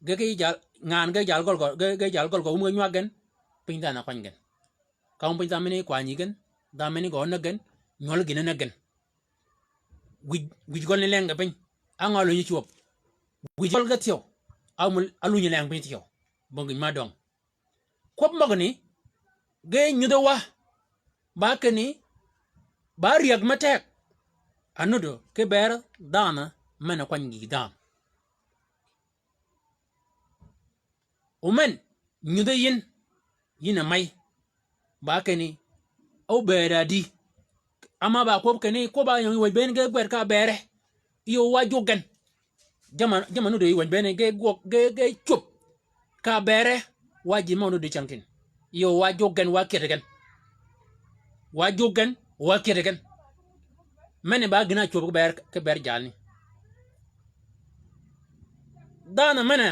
Ge ki jal, ngan ge jal gøl gø, ge, ge jal gøl gø um ge nywag gen. Piny dhanhø kwany gen. Ka um piny dhanhø meni kwanyi gen. Dhanhø meni gø näg gen. Nywøl gïn näg gen. Wij, wij gøl ni leng ge piny. Á ngø lunyi cwöb. Wij gøl ge thyew. Á mul, á lunyi leng piny thyew. Bong gïn ma døng. Kwøb møgani, ge nyudhi wa, ba kinni, ba ryäg me teg, a nudd ki ber dhanhø, men-a kwany gïg dhanhø. O men, nyudhi yïn, yïn a mey, ba kinni, óbëëd a dï. Ama ba kwøb kinni, kwøb-a ying wänyi bënn ge gwed ka bere. Yï wa jwøk gen. Jamm-a, jamm-a nudd yï wänyi bënn ge gwøg, ge, ge cwöb. Ka bere, wa ji mø nudd cängtïn. Yï wa jwøk gen, wa kyed gen. Wa jwøk gen, wa kyed gen. Meni ba gïn-a cwöb ki ber, ki ber jalni. Dhanhø men-a,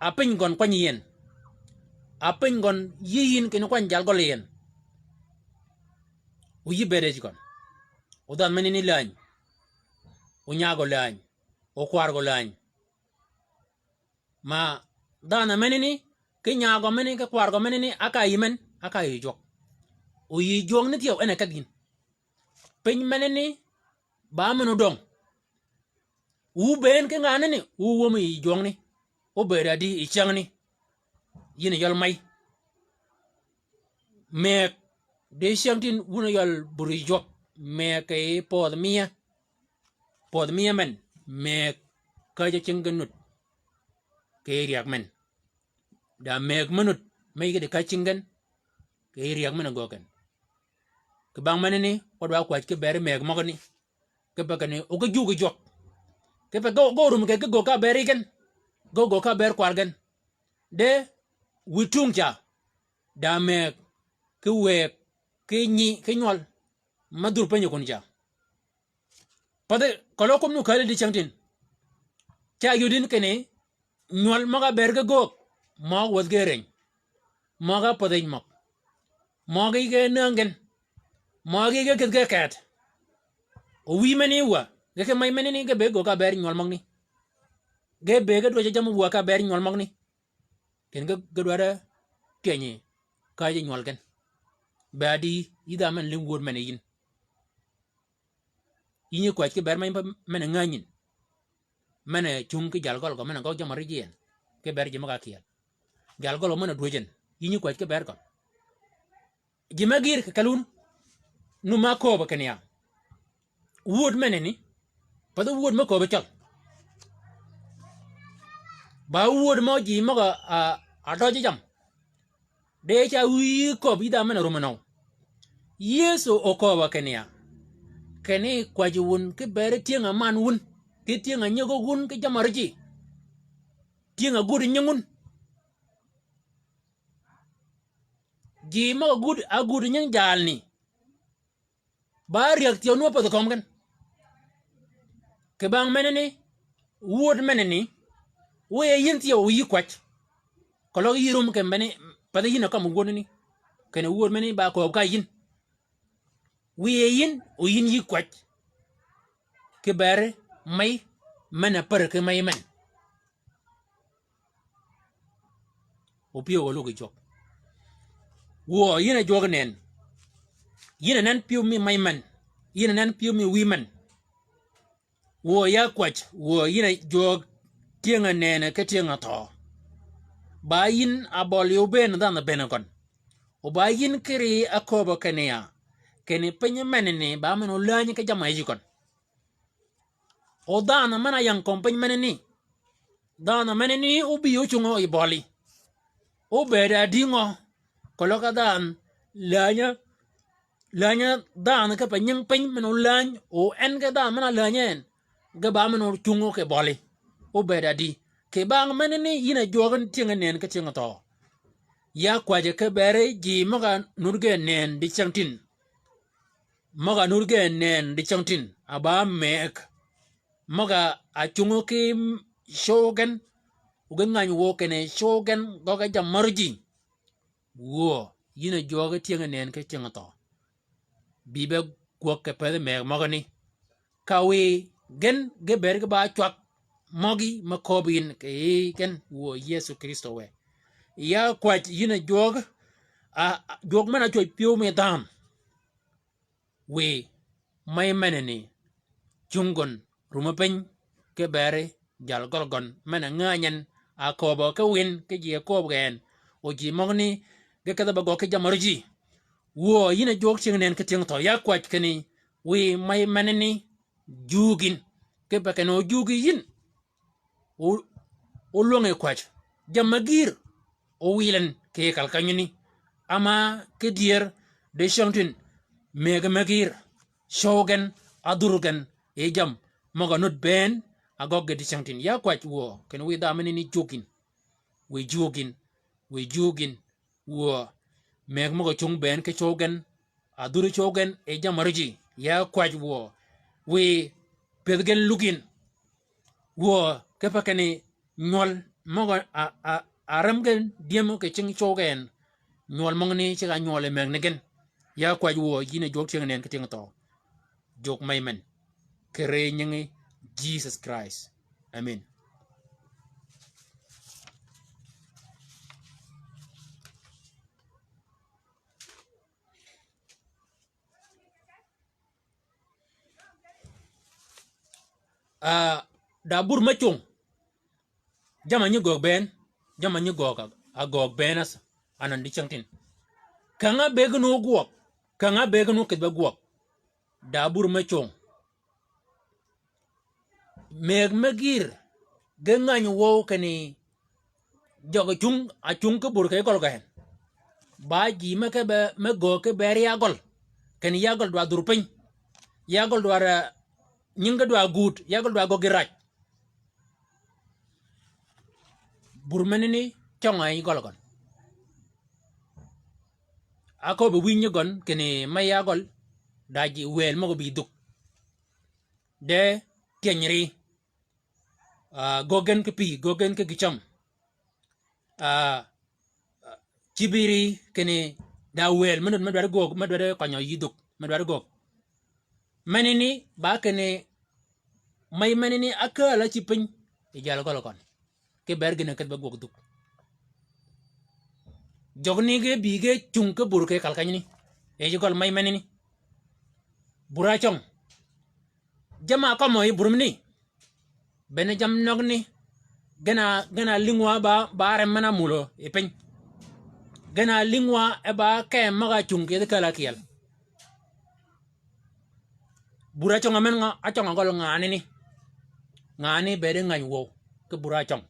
a piny gøn kwany yïn. A piny gøn yï yïn kinni kwany jal gøl yïn. O yï bëëd ji gøn. O dhanhø menani läny. O nyagø läny. O kwargø läny. Ma dhanhø menani, ki nyagø menani, ki kwargø menani, a ka yï men, a ka yï jwøk. O yï jwøk ni thyew en a keg yïn. Piny menani, ba men odøng. Wu bënn ki nganani, wu wömi yï jwøngni. Óbëëd a dï yï cyängni. Yïn a yøl mey. Mëëg, di cyängtïn wun a yøl bur yï jwøk. Mëëg kì yij pödh mia. Pödh mia men, mëëg käjji cing gen nud. Kì yij ryäg men. Da mëëg me nud, me yï ge di käj cing gen. Kì yij ryäg men-a göggi gen. Kì bang menani, wa dwa kwäj ki ber mëëg møgani. Kipe kinni, o ki jug ki jwøk. Kipe gø, gø rum kì ki göggi ka ber yï gen. Gø göggi ka ber kwar gen. De, wïj tung ca. Da mëëg, ki wëëg, ki nyi, ki nywøl. Ma dhur penyi kun ca. Pathi, keløg kwøb nu kääl di cängtïn. Ca yod yïn kinni, nywøl møg-a ber ki göög, møg-a wäth ge reny. Møg-a pädhi møg. Møg-a ge nääng gen. Møg-a ge kedh ge keet. O wïy meni wa, ge ki mey menani ge bëgg göög ka ber nywøl møgani. Ge bëgg ge dwäjji jammì wa ka ber nywøl møgani. Kinni ge, ge dwaddi tyenyi, käjji nywøl gen. Ba di, yï dhanhø men-a lïng wööd men-a yïn. Yïn yï kwäj ki ber mey men-a ngänyin. Men-a cung ki jal gøl gø, men-a gøgg jammì rijji en. Ki ber ji møg-a kyeel. Jal gøl gø men-a dwäjji en. Yïn yï kwäj ki ber gøn. Ji me gïr kì kelli wun. Nu ma kööbø kinni ya. Wööd menani. Pathi wööd me kööbø cøl. Ba wööd mø ji møg-a, a, a døjji jammì. De ca wïyi köbbi yï dhanhø men-a rum nøw. Yëso okööbø kinni ya. Kinni kwäjji wun ki beri tyëng-a man wun. Ki tyëng-a nyöggi wun ki jammì rijji. Tyëng-a gudi nying wun. Ji møg-a gud, a gudi nying jalni. Ba ryäg thyew nu ápädhi kömi gen. Kì bang menani, wööd menani, wiye yïn thyew yï kwäj. Keløg yï rum kì bene, pathi yïn a kømmi wöödani. Kinni wööd menani ba kööb ka yïn. Wiye yïn, o yïn yï kwäj. Ki beri mey, men-a pär ki mey men. O pyëw a lug yi jwøk. Wuö, yïn a jwøk nënn. Yïn a nënn pyëw mi mey men. Yïn a nënn pyëw mi wïy men. Wuö, ya kwäj, wuö, yïn a jwøk tyëng-a nënn ki tyëng-a thøø. Ba yïn a bøli óbëën dhanhø bënn gøn. O ba yïn kiri ákööbø kinni ya. Kinni piny menani ba men-a ólänyi ki jammì yij gøn. O dhanhø men-a yäng kömi piny menani. Dhanhø menani óbï ócungi yi bølli. Óbëëd a dï ngø? Keløg ka dhanhø länyi, lääny-a dhanhø kipe nying piny men-a ólääny, o en ge dhanhø men-a lääny en, ge ba men-a ócungo kì bøli. Óbëëd adi. Kì bang menani yïn a jwøk ni tyëng-a nëën ki tyëng-a thøø. Ya kwäjji ki beri ji møg-a nuti gen nëën dicängtïn. Møg-a nuti gen nëën dicängtïn. A ba mëgg. Møg-a ácungi ki cöög gen, o ge ngäny wøw kinni cöög gen gøggi jammì märji. Wuö, yïn a jwøk tyëng-a nëën ki tyëng-a thøø. Bï be gwøg kì pëthi mëgg møgani. Ka wiy gen ge bëëd ge ba cwag møgí me kööb yïn kì yï gen wuö Yëso Krïstø wë. Ya kwäj yïn a jwøk, a, a, jwøk men-a ácwäj pyëw mi dhanhø. Wiy, mey menani, cung gøn, rumø piny, ki beri, jal gøl gøn, men-a ngäny en, a kööbø ki wïn, ki ji a kööb gen, o ji møgani, ge kedhi be gøggi jammì märji. Wuö, yïn a jwøk tyëng-a nëën ki tyëng-a thøø, ya kwäj kinni, wiy, mey menani, juug yïn, kipe kinni o juug yïn. O, o lwønge kwäj. Jammì gïïr. O wil en kì kal kenyani. Ama ki dyër dicängtïn. Mëggi me gïïr. Cöög gen, adhur gen. Yi jammì. Møg-a nud bënn. A gøggi dicängtïn. Ya kwäj wuö. Kinni wiy dhanhø menani juug yïn. Wiy juug yïn. Wiy juug yïn. Wuö, mëgg møg-a cung bënn ki cöög gen, adhuri cöög gen, yi jammì märji, ya kwäj wuö, wiy pëthi gen lug yïn. Wuö, kipe kinni nywøl møg-a, a, a, a rem gen dyëmø kì cing cöög gen, nywøl møgani ceg-a nywøl yi mëgni gen. Ya kwäj wuö, yïn a jwøk tyëng-a nëën ki tyëng-a thøø. Jwøk mey men. Kì ri nyingi Jisøs Krist. Amen. Ah, da bur me cong. Jamm-a nyi göög bënn, jamm-a nyi göög a, a göög bënn a sa, anan dicängtïn. Käng-a bëggi nu gwøg, käng-a bëggi nu kïdhi be gwøg. Da bur me cong. Mëgg me gïïr, ge ngäny wøw kinni jøgi cung, a cung ki bur kì gøl gen. Ba ji me ke be, me göög ki be ri ya gøl. Kinni ya gøl dwa dhur piny. Ya gøl dwa, eh, nyingi dwa gud, ya gøl dwa göggi raj. Bur menani cøng-a yi gøl gøn. Áköbbi wïnyi gøn kinni me ya gøl, da ji wël møg-a bï dhuk. De tyënyri, ah, göggi gen ki pï, göggi gen ki gïcäng. Ah, ah, cïbïri kinni da wël me nud me dwaddi göög, me dwaddi kønyø yi dhuk, me dwaddi göög. Menani ba kinni, mey menani ákääl-a cïb piny, yi jal gøl gøn. Ki ber gïn-a kedhi be gwøg dhuk. Jøgni ge bï ge cung ki bur kì kal kenyani. Yi ji gøl mey menani. Bur-a cøng. Jamm-a kømmø yi bur mini. Bene jammì nøgani. Gen-a, gen-a lïngwa ba, ba rem men-a ámulø yi piny. Gen-a lïngwa e ba kem møg-a cung kì yethi kääl-a kyel. Bur-a cøng-a men nga, ácøng-a gøl nganani. Nganani bëëde ngäny wøw, ki bur-a cøng.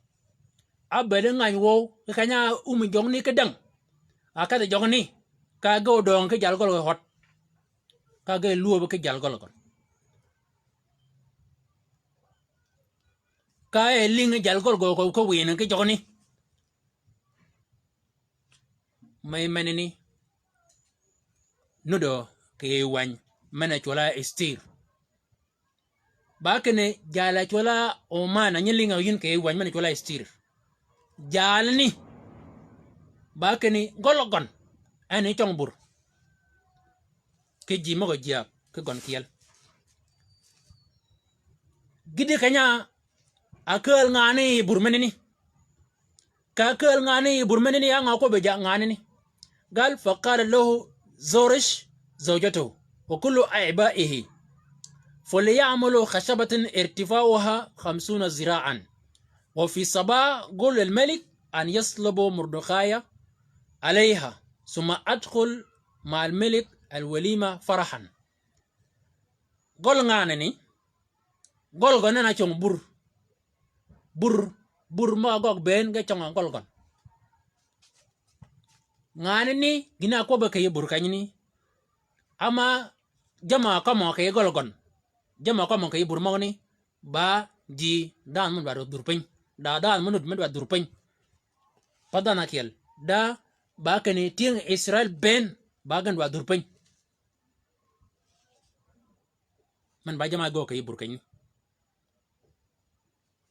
Ábëëde ngäny wøw, ki keny-a áumi jøgni ki däng. A kedhi jøgni, ka ge odöng ki jal gøl gø hød. Ka ge lwöb ki jal gøl gøn. Ka e lïngi jal gøl gø ko, ko wïn ki jøgni. Mey menani. Nuddø kì yij wäny men-a cwøl-a Estir. Ba kinni jal-a cwøl-a Oman, a nyi lïng-a yïn kì yij wäny men-a cwøl-a Estir. Jalani. Ba kinni gøl gøn. En yi cøng bur. Ki ji møg-a jyääg, ki gøn kyel. Gïti keny-a, akääl nganani yi bur menani. Ka kääl nganani yi bur menani, ya nga kwøbbi ja nganani. قال: فقال له زرش زوجته وكل أعبائه، فليعملوا خشبة ارتفاعها خمسون ذراعا، وفي الصباح قل للملك أن يصلب مردخاي عليها، ثم أدخل مع الملك الوليمة فرحا. Gøl nganani, gøl gøn en a cøng bur. Bur, bur møg-a gøggi bënn ge cøng-a gøl gøn. Nganani, gïn-a ákwøbbi kì yij bur kenyani. Ama jamm-a kømmø kì yij gøl gøn. Jamm-a kømmø kì yij bur møgani, ba ji dhanhø mø dwaddi dhur piny. Da dhanhø mø nud mø dwaddi dhur piny. Pa dhanhø ákyel. Da ba kinni tyëng Israil bënn, ba gen dwaddi dhur piny. Men ba jamm-a ágöög kì yij bur kenyni.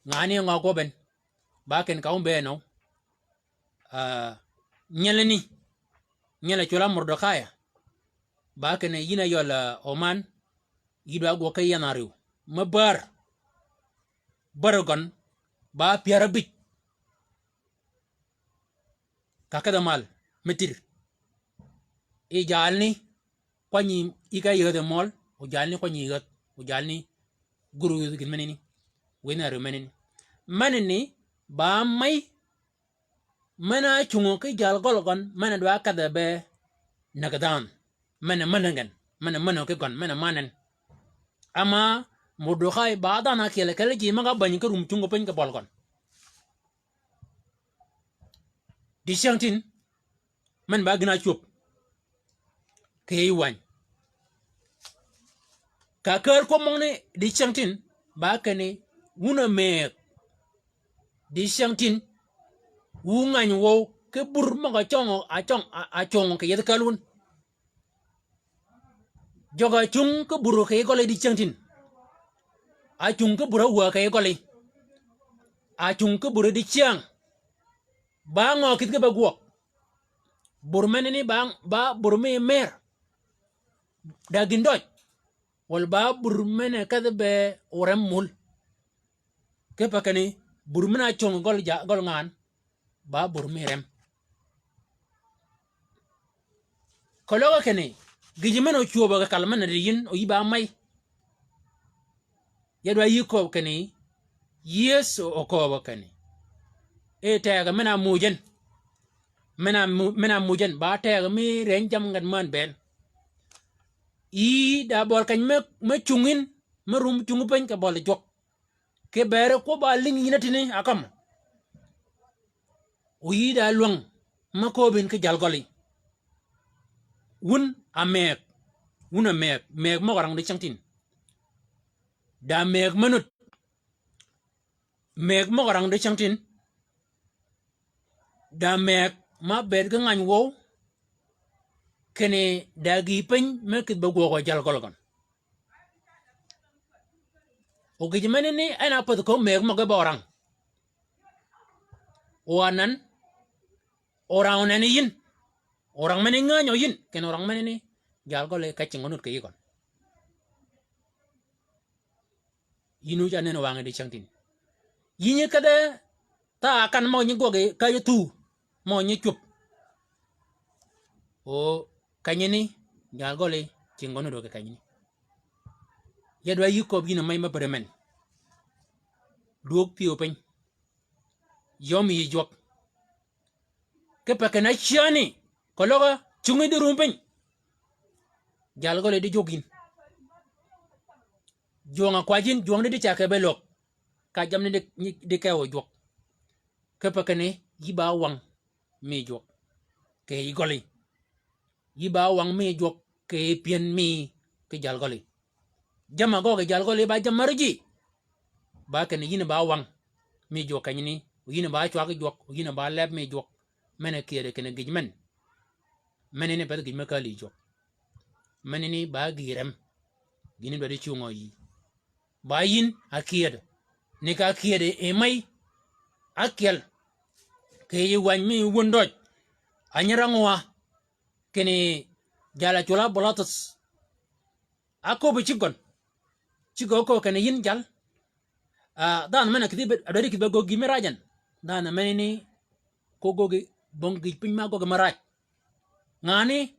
Ngani ngø gwøbben, ba kinni ka wun bënn o, ah, nyelani, nyel-a cwøl-a Mordekaya, ba kinni yïn a yøl, ah, Haman, yï dwa gwøg ki yien árïw, me bär, bär gøn, ba pyär ábïj. Ka kedhi mal, me tïr. I jalni, kwanyi yï ka yï ädhi møl, o jalni kwanyi yï ädh, o jalni guru yï gïn menani, wïn a ri menani. Menani, ba mey, men-a ácungø ki jal gøl gøn, men-a dwa kedhi be näg dhanhø. Men-a männi gen, men-a männi ki gøn, men-a männi gen. Ama Mordekay ba dhanhø ákyel kelli ji møg-a bänyi ki rum cungi piny ki bøl gøn. Dicängtïn, men ba gïn-a ácwöb kì yij wäny. Ka kääl kwøb møgani dicängtïn, ba kinni wun a mëëg. Dicängtïn, wu ngäny wøw ki bur møg-a cøngø, a cøng, a, a cøngø kì yethi kääl wun. Jøg-a ácung ki bur kì yij gøli dicängtïn. Ácung ki bur áwäg kì yij gøli. Ácung ki bur dicäng. Ba ngø kïdhi ki be gwøg. Bur menani ba, ba bur mi mër. Da gïn døj. Wøl ba bur men-a kedhi be orem mul. Kipe kinni, bur men-a ácöng gøl ja, gøl ngan, ba bur mi rem. Keløg kinni, gïj men-a ócwöbø kì kal men-a di yïn, o yï ba mey. Ya dwa yï kööb kinni, Yëso okööbø kinni, e tegø men-a ámuuj en. Men-a mu-, men-a ámuuj en, ba tegø mi reny jammì ngan männ bënn. Yï da bøli keny me, me cungi yïn, me rum cungi piny kì bøli jwøk. Kì beri kwøb-a álïngi yïn átïni a kømmø. O yï da lwäng me kööb yïn ki jal gøli. Wun a mëëg, wun a mëëg, mëëg møg-a rang dicängtïn. Da mëëg me nud, mëëg møg-a rang dicängtïn. Da mëëg ma bëëd ki ngäny wøw, kinni da gïï piny me kïdhi be gwøgø jal gøl gøn. O gïj menani en a pädhi köög mëëg møg-a be orang. O anan, orang oneni yïn. Orang meni ngänyø yïn, kinni orang menani jal gøli ka cingi nud kì yï gøn. Yïn óca nenni wangø dicängtïn. Yï nyi kedhe thaa kan møg-a nyi gwøgi käjji thuu, møg-a nyi cwöb. O kenyani, jal gøli, cingi nud kì kenyani. Ya dwa yï kööb yïn a mey me pädi men. Dwöög pyëw piny. Yömi yï jwøk. Kipe kinni ácyäni, keløg-a cungi di rum piny. Jal gøli di jwøk yïn. Jwøng-a kwäjji yïn, jwøng di di ceg kì be lög. Ka jammì ni di, di kew jwøk. Kipe kinni, yï ba wang mi jwøk kì yij gøli. Yï ba wang mi jwøk kì pyën mi ki jal gøli. Jamm-a gøggi jal gøli ba jamm-a áriji. Ba kinni yïn ba wang mi jwøk kenyani, o yïn ba cwag jwøk, o yïn ba leb mi jwøk. Men-a kyëëdø kinni gïj men. Menani path gïj me kääl yï jwøk. Menani ba gïï rem. Gïn dwaddi cungø yï. Ba yïn a kyëëdø. Ni ka kyëëdø yi mey. Ákyel. Kì yij wäny mi wun døj. A nyi rang wa. Kinni jal-a cwøl-a Bøløthøs. Ákööb cïg gøn. Cïg gø kööb kinni yïn jal. Ah, dhanhø men-a kïdhi be, a dwaddi kïdhi be göggi me raj en. Dhanhø menani ko göggi bong gïj piny ma göggi me raj. Ngani,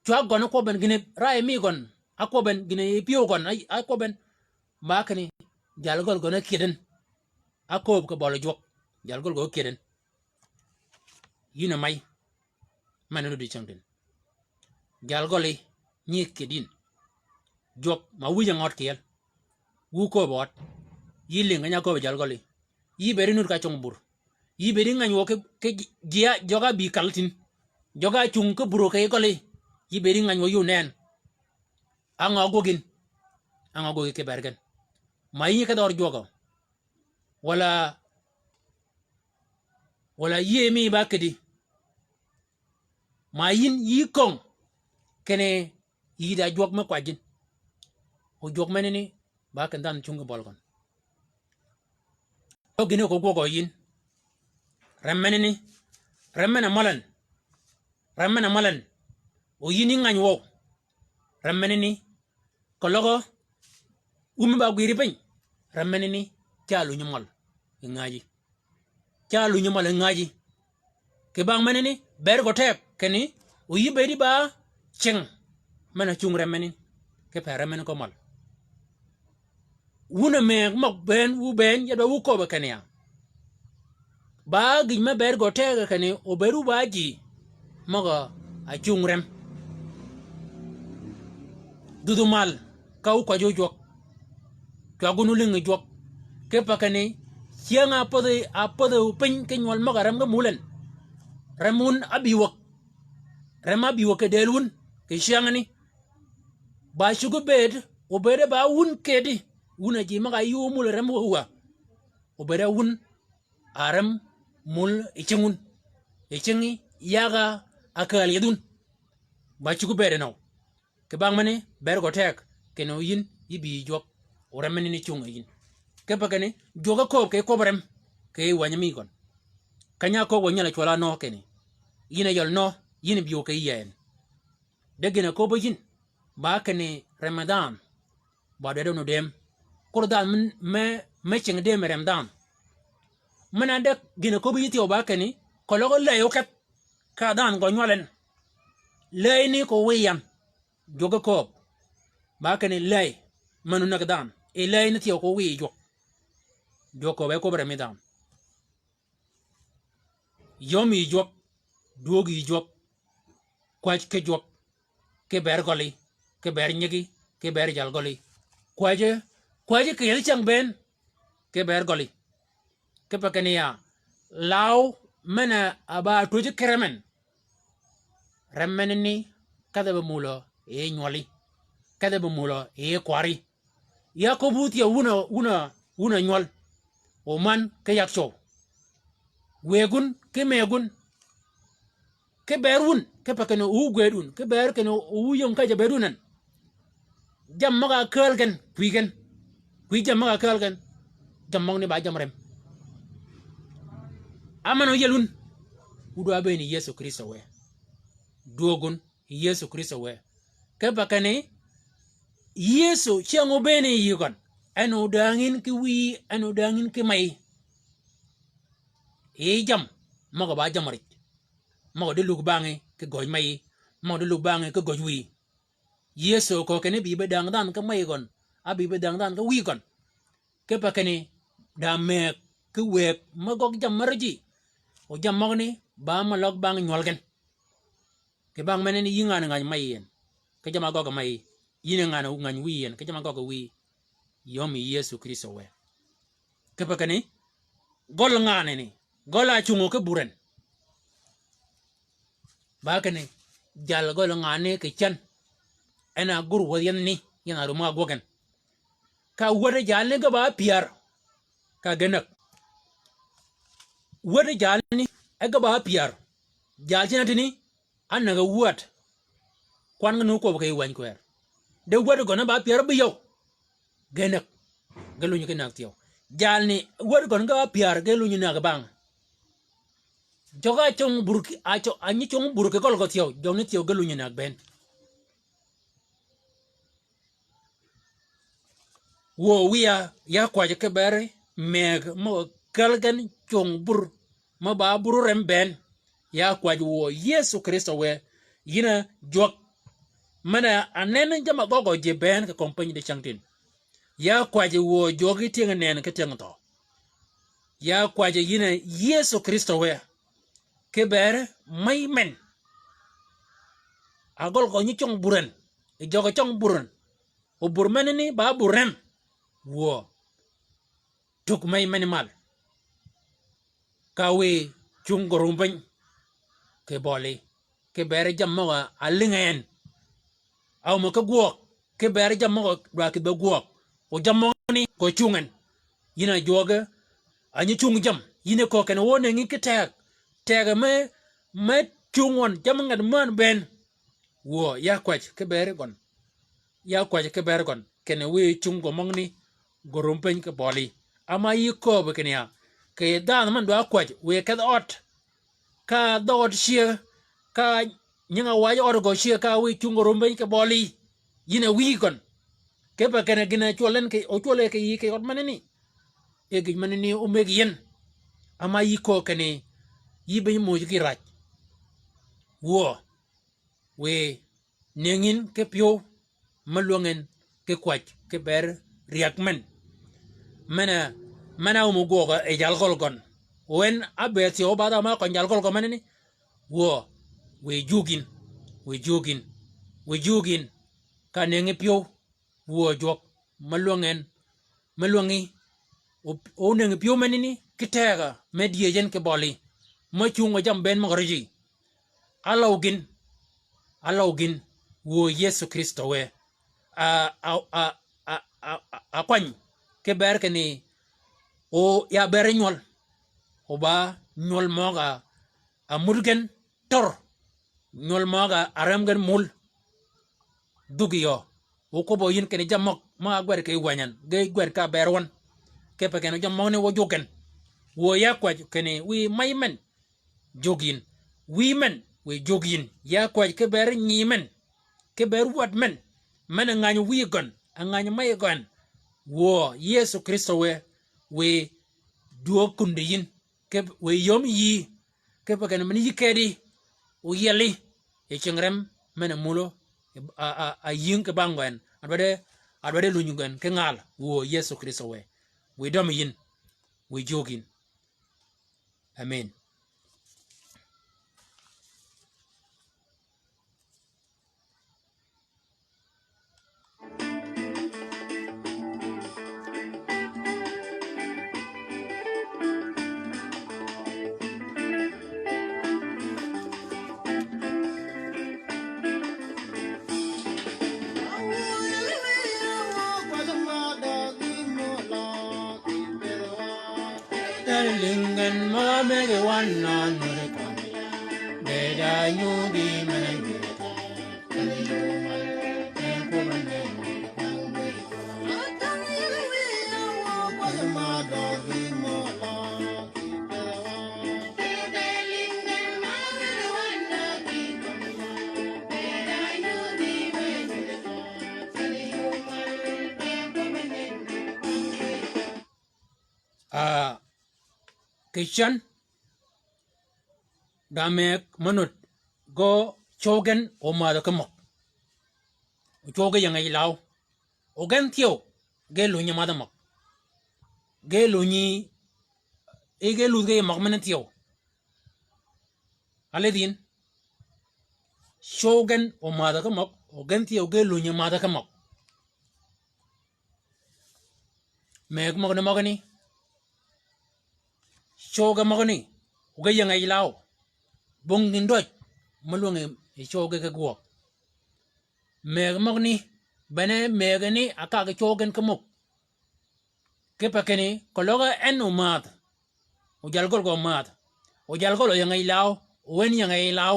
cwag gøn kwøbben gïn raj mi gøn. Ákwøbben gïn pyëw gøn, a, ákwøbben. Ba kinni, jal gøl gøn ákyëdden. Ákööb kì bøli jwøk. Jal gøl gø ákyëdden. Yïn a mey. Men-a nuti cängtïn. Jal gøli, nyi kyëd yïn. Jwøk, ma wïj-a ngø ød kyeel. Wu kööb ød. Yï lïng keny-a ákööb jal gøli. Yï bëëd nud ka cong bur. Yï bëëd ngäny wø ki, ki ji-, jia, jøg-a bï kal tïn. Jøg-a cung ki bur kì yij gøli. Yï bëëd ngäny wø yï oneen. Á ngø ágwøg yïn? Á ngø ágwøg yï ki bër gen? Ma yïn kedhø ør jwøk gø. Wala, wala yïëy mi ba kïddi. Ma yïn yï köng kinni yï da jwøk me kwajji yïn. O jwøk menani ba kinni dhanhø cungi bøli gøn. O gïn-a ko gwøg gø yïn. Rem menani, rem men-a møl en. Rem men-a møl en. O yïn yï ngany wøw. Rem menani, keløg wumi ba gwïri piny. Rem menani, ca lunyi møl yi ngäji. Ca lunyi møl yi ngäji. Kì bang menani, ber gø teg kinni, o yï bëëdi ba cing men-a cung rem menani. Kipe rem menani ko møl. Wun a mëgg møg bënn, wu bënn, ya dwa wu köbbe kinni ya. Ba gïj me ber gø teg kinni, obëëd wu ba ji møg-a cung rem. Dhudhu mal, ka wu kwäjji jwøk. Cwag wun wu lïngi jwøk. Kipe kinni, cyäng-a pädhi, a pädhi piny ki nywøl møg-a rem ge mul en. Rem wun ábïwäg. Rem ábïwäg kì dëël wun, kì cyängani. Ba cuggi bëëd, obëëd e ba wun kedi, wun a ji møg-a yuu mul rem wäwä. Obëëd e wun, a rem mul yi cing wun. Yi cing yag-a kääl yethi wun. Ba cuggi bëëd enøw. Kì bang mani, ber gø teg, kinni o yïn, yï bï yï jwøk, o rem mani ni cung yi yïn. Kipe kinni, jwøk e kööb kì kwøb rem, kì wänyi mi gøn. Keny-a ákööb gø nyel a cwøl-a nø kinni. Yïn a yøl nø, yïn bï wø kì yï en. De gïn-a köbbi yïn, ba kinni rem-a dhanhø, ba dweddi onø dëm. Kur dhanhø me, me, me cing dëm rem dhanhø. Men-a de gïn-a köbbi yï thyew ba kinni, keløg läy okedh, ka dhanhø gø nywøl en. Läy ni ko wiy yan, jwøk ge kööb. Ba kinni läy, men-a onäg dhanhø. E läy ni thyew ko wiy jwøk. Jwøk kööb e köbbi rem mi dhanhø. Yöm yi jwøk, dwöög yi jwøk, kwäj ki jwøk, ki ber gøli, ki ber nyigi, ki ber jal gøli. Kwäjji, kwäjji kì yethi cäng bënn, ki ber gøli. Kipe kinni ya, law men-a ba twöjji ki rem en. Rem menani, kedhe be mulø yi nywøli, kedhe be mulø yi kwari. Ya köbbi wu thyew wun a, wun a, wun a nywøl. O man ki yag cwøw. Wëggun, ki mëggun. Ki ber wun, kipe kinni o wu gwëd wun, ki ber kinni o wu yöng käjj-a bëëd wun en. Jammì møg-a kääl gen, kwï gen. Kwï jammì møg-a kääl gen. Jammì møgani ba jammì rem. Áman oyel wun. Wu dwa bëën yi Yëso Krïstø wë. Dwöög wun. Yëso Krïstø wë. Kipe kinni, Yëso cyäng obëëne yï gøn, en odäng yïn ki wïyi, en odäng yïn ki meyi. Yi jammì møg-a ba jammì rij. Møg-a di lug bangí ki gøj meyi. Møg-a di lug bangí ki gøj wïyi. Yëso köög kinni bï be däng dhanhø ki meyi gøn. Ábï be däng dhanhø ki wïyi gøn. Kipe kinni, da mëgg ki wëgg me gøggi jammì mø rijji. O jammì møgani, ba mø løg bang nywøl gen. Kì bang menani yï ngan-a ngäny meyi en. Ki jamm-a gøggi meyi. Yïn a ngan-a ngäny wïyi en. Ki jamm-a gøggi wïyi. Yöm yi Yëso Krïstø wë. Kipe kinni, gøl ngan-a ni, gøl-a cungø ki bur en. Ba kinni, jal gøl ngan-a ni kì cän. En a gur wäth yenh ni, yenh a rum ka gwøg en. Ka wädi jalni ge ba pyär, ka ge näg. Wädi jalni e ge ba pyär. Jal cinni tïni, ánäg-a wäd. Kwan gen ni kwøb kì yij wäny kwër. De wäd gøn ba pyär bï yøw. Ge näg. Ge lunyi ki näg thyew. Jalni wäd gøn ge ba pyär ge lunyi näg bang. Jøg-a cong bur ki, a cong, a nyi cong bur kì gøl gø thyew. Jøgni thyew ge lunyi näg bënn. Wuö wiya, ya kwäjji ki ber mëgg mø kääl gen cong bur, mø ba bur rem bënn. Ya kwäjji wuö Yëso Krïstø wë, yïn a jwøk. Men-a nen jamm-a gøggi ji bënn kì kömi piny di cängtïn. Ya kwäjji wuö jwøk yi tyëng-a nënn ki tyëng-a thøø. Ya kwäjji yïn a Yëso Krïstø wë. Ki ber mey men. A gøl gø nyi cong bur en. Yi jøg-a cong bur en. O bur menani ba bur rem. Wuö. Tug mey meni mal. Ka wiy cung gø rum piny. Kì bøli. Ki ber jammì møg-a lïngi en. Áwumi ki gwøg. Ki ber jammì møg-a dwa kïdhi gwøg. O jammì møgani gø cungi en. Yïn a jwøge, a nyi cung jammì. Yïn e köög kenni wø nengi ki teg. Teg me, me cung wøn, jammì nget män bënn. Wuö, ya kwäj ki ber gøn. Ya kwäj ki ber gøn. Kenni wiy cung gø møgani, gø rum piny kì bøli. Ama yï kööb kinni ya. Kì dhanhø møn dwa kwäj, wiy kedh ød. Ka dhøød cyëg, ka nyinga waj ød gø cyëg, ka wiy cung gø rum piny kì bøli. Yïn a wiy gøn. Kipe kenni gïn a cwøl en kì, ocwøl e kì yï kì ød menani. E gïj menani omëggi yïn. Ama yï köög kinni, yï biny muuj ki raj. Wuö. Wiy, nëng yïn ki pyëw, me lwäng en, ki kwäj, ki ber, ryäg men. Men-a, men-a áum gwøg yi jalgøl gøn. O en, ábëëd thyew badh ama køny jalgøl gø menani. Wuö, wiy jwøg yïn, wiy jwøg yïn, wiy jwøg yïn. Ka nëngi pyëw, wuö jwøk, me lwäng en, me lwängi, o, o nëngi pyëw menani, ki teg-a, me dyëj en kì bøli, me cungi jammì bënn møg-a rïji. Áløw gïn, áløw gïn, wuö Yëso Krïstø wë. A, a, a, a, a, a, a kwany, ki ber kinni, o ya ber nywøl, o ba nywøl møg-a, a mud gen, tør, nywøl møg-a, a rem gen mul. Dhug yø. O kwøbbø yïn kinni jammì møg, møg-a ágwed kì wäny en, ge gwed ka ber wøn. Kipe kenni jammì møgani wø jwøg gen. Wuö ya kwäj kinni wiy may men. Jwøg yïn. Wiy men, wiy jwøg yïn. Ya kwäj ki ber nyi men. Ki ber wäd men. Men a ngäny wiy gøn, a ngäny may gøn. Wuö, Yëso Krïstø wë, wiy dwøøg kundi yïn. Ki wiy yöm yïí. Kipe kenni men yï kedi, oyieli, yi cyëng rem, men-a mulo, a, a, a yïng kì bang gøn. Adwaddi, adwaddi luny gøn, ki ngal, wuö Yëso Krïstø wë. Wiy dømi yïn, wiy jwøg yïn. Amen. Aa, kì cän, da mëgg mø nud, gø cwøw gen omäädhø ki møg. Ocwøw ge yi ngej law. O gen thyew, ge lunyi madh møg. Ge lunyi, e ge ludh ge yi møg men thyew. Alidh yïn. Cwøw gen omäädhø ki møg, o gen thyew ge lunyi madh ki møg. Mëgg møgani møgani. Cwøw ge møgani, o ge yi ngej law. Bong gïn døj, mø lwängi cwøw ge ki gwøg. Mëgg møgani, bene mëgg ni a kag cwøw gen ki møg. Kipe kinni, keløg en omäädh. Ojalgøl gø omäädh. Ojalgøl o yi ngej law, o en yi ngej law.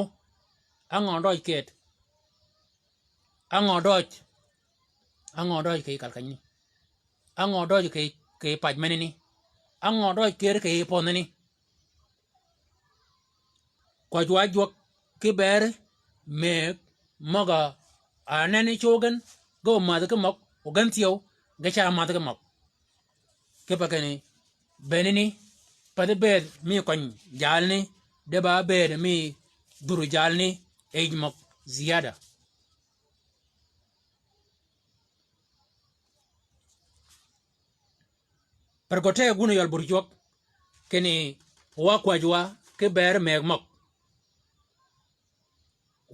Á ngø døj ked? Á ngø døj? Á ngø døj kì kalkanyni? Á ngø døj kì, kì pac menani? Á ngø døj kër kì pønhani? Kwäjwa jwøk ki beri mëgg møg-a, a nenni cwøw gen, ge omäädh ki møg, o gen thyew, ge ca madh ki møg. Kipe kinni, benani, pathi bëëd mi køny jalni, de ba bëëd mi dhuru jalni, yij møg ziyada. Per gø teg wun yøl bur jwøk, kinni wa kwäjwa ki ber mëgg møg.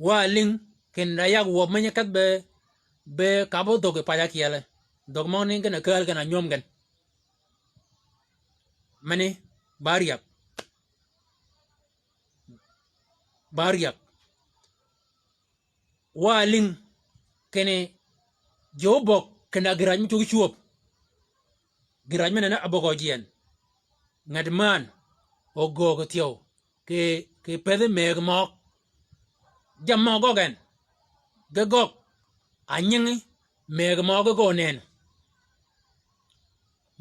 Wa lïng, kinni da yag wøb menyi kedh be, be kab dhöggi pac ákyele. Dhöggi møgani gen a kääl gen a nywöm gen. Meni, ba ryäg. Ba ryäg. Wa lïng, kinni Ji óbögg kinni a gïn rac mi cuggi cwöb. Gïn rac men-a ni abögg øjyien. Nget männ ogöög thyew kì, kì pedhi mëggi møg. Jammì møg gøggi en. Ge gøggi a nyingi mëggi møg ge gø nen.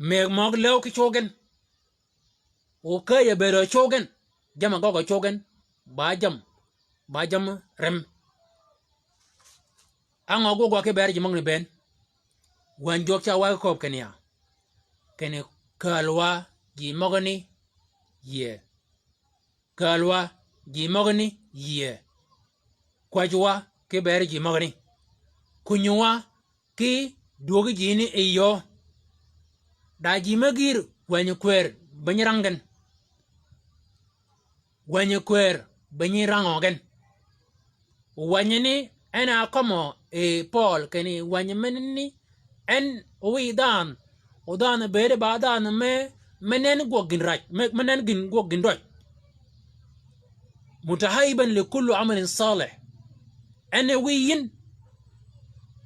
Mëggi møg lew ki cuggen. O käjj-a bëëd ø cuggen. Jamm-a gøggi cuggen. Ba jamm, ba jamm rem. Á ngø gwøg wa ki bëër ji møgani bënn? Wäny jwøk ca wa ki kööb kinni ya, kinni kääl wa ji møgani yïëy. Kääl wa ji møgani yïëy. Kwäjji wa ki bëëri ji møgani. Kunyi wa ki dwögi ji ni yi yöö. Da ji me gïïr wänyi kwër be nyi rang gen. Wänyi kwër be nyi rangø gen. Wänyi ni en a kømmø yi Pøøl kinni wänyi men ni en wiy dhanhø, o dhanhø bëëde ba dhanhø me, me nen gwøg gïn rac, me, me nen gïn gwøg gïn døj. Mutahayyiban li kulli amalin salih. En e wiy yïn.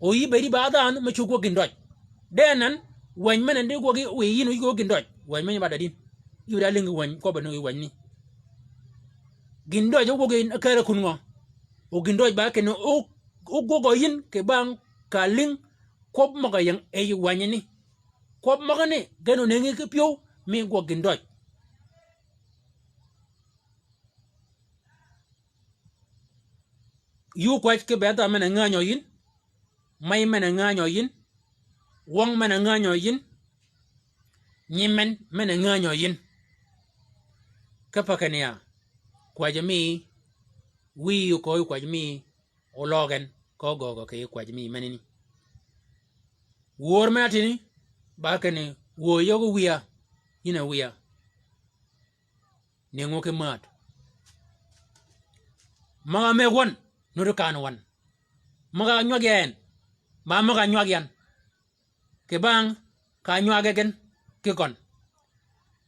O yï bëëdi ba dhanhø me cuggi gwøg gïn døj. De anan, wäny men-a di gwøggi wiy yïn o yï gwøg gïn døj. Wäny men-a ba da din. Yï da lïngi wäny, kwøbbi ni wiy wäny ni. Gïn døj o gwøggi kääl-a kun ngø? O gïn døj ba kinni o, o gwøggø yïn kì bang ka lïng kwøb møg-a ying yi wänyi ni. Kwøb møgani gen onëngi ki pyëw mi gwøg gïn døj. Yuu kwäj ki bëëdha men-a ngänyø yïn, mey men-a ngänyø yïn, wøng men-a ngänyø yïn, nyimen men-a ngänyø yïn. Kipe kinni ya, kwäjji mi, wiy yi kööyi kwäjji mi, oløøg en, ka ogöögø kì kwäjji mi menani. Wöör men-a tïni, ba kinni, wöör yöggi wiya, yïn a wiya. Nëngi ki määd. Møg-a mëggi wøn, nuti kan wøn. Møg-a nywag yan, ba møg-a nywag yan. Kì bang, ka nywage gen, ki gøn.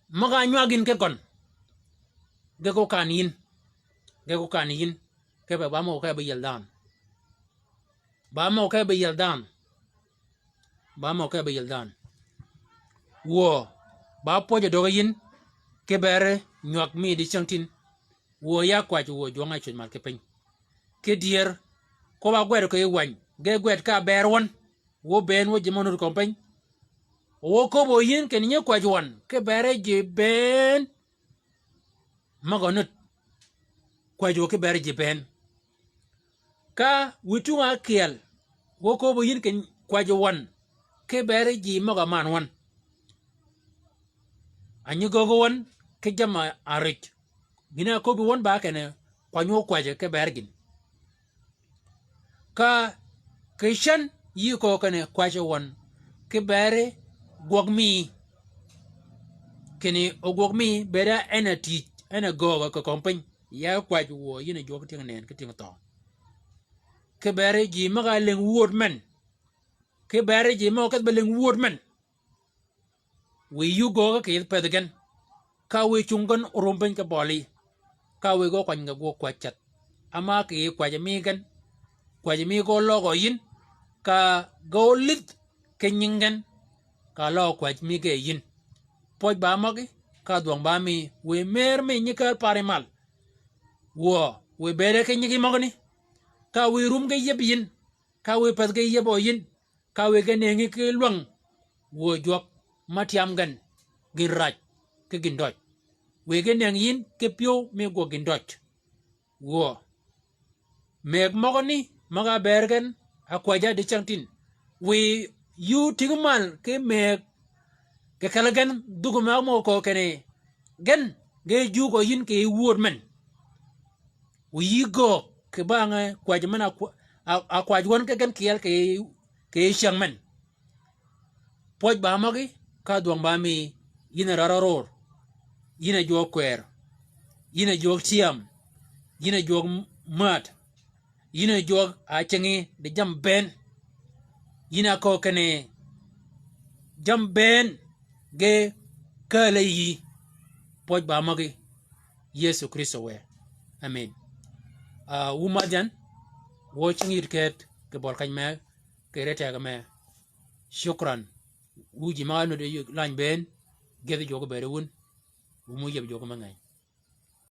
Møg-a nywag yïn ki gøn. Ge ko kan yïn. Ge ko kan yïn. Kipe ba møg-a ke bi yiel dhanhø. Ba møg-a ke bi yiel dhanhø. Ba møg-a ke bi yiel dhanhø. Wuö, ba pwøj-a döggi yïn, ki bëëri nywag mi di cyängtïn. Wuö ya kwäjji wuö jwøng-a cwëj mal ki piny. Ki dyër, kwøbb-a gwed kì wäny, ge gwed ka bëër wøn, wuö bënn wuö ji mø nud kömi piny. Wuö köbbi yïn kinni nyi kwäjji wøn, ki bëëri ji bënn. Møg-a nud. Kwäjji wø ki bëëri ji bënn. Ka wiy tung-a ákyel, wø köbbi yïn kì kwäjji wøn, ki bëëri ji møg-a man wøn. A nyi göögi wøn, ki jamm-a árij. Gïn-a áköbbi wøn ba kinni, kwany wø kwäjji ki bëër gïn. Ka kì cän yï köög kinni kwäjji wøn, ki bëëri gwøg mi. Kinni o gwøg mi bëëd-a en a tïj, en a göög kì kömi piny. Ya kwäjji wuö yïn a jwøk tyëng nënn ki tyëng thøø. Ki bëëri ji møg-a lëng wööd men. Ki bëëri ji møg-a kedhi be lëng wööd men. Wiy yuu gööge kì yij pedhi gen. Ka wiy cung gen orum piny ki bøli. Ka wiy gø kwany ge gwøg kwäjji ceth. Ama kì yij kwäjji mi gen. Kwäjji mi gø løøg yïn. Ka gø lïdh ki nying gen. Ka løøg kwäjji mi ge yïn. Pwøj ba møgí, ka dhwøng ba mi, wiy mëër mi nyi kääl pari mal. Wuö, wiy bëëde ki nyigi møgani. Ka wiy rum ge yieb yïn. Ka wiy pedh ge yieb yïn. Ka wiy ge nëngi ki lwäng. Wuö jwøk ma tyam gen, gïn rac, ki gïn døj. Wiy ge nëng yïn ki pyëw mi gwøg gïn døj. Wuö. Mëgg møgø ni, møg-a bëër gen, a kwäjji di cyängtïn. Wiy yuu tïngi mal ki mëgg, kì kelli gen, dhukø møg-a møg-a köög kinni. Gen, ge jugø yïn kì wööd men. Wiy yï göög, kì bang-a kwäjji men a kwa-, a, a kwäjji wøn ki gen kyeel kì, kì cyäng men. Pwøj ba møgí, ka dhwøng ba mi, yïn a rarø ror. Yïn a jwøk kwër. Yïn a jwøk tyam. Yïn a jwøk m-, mät. Yïn a jwøk a cingi di jammì bënn. Yïn a köög kinni jammì bënn ge kääl-a yï. Pwøj ba møgí. Yëso Krïstø wë. Amen. Ah, wu mädh yan, wø cingi yïd këëd kì bøli keny me, kì ri tegø me. Shukran. Wu ji ma nuti lany bënn, gïthi jwøk bëëd wun. Wu mu yeb jwøk me ngeny.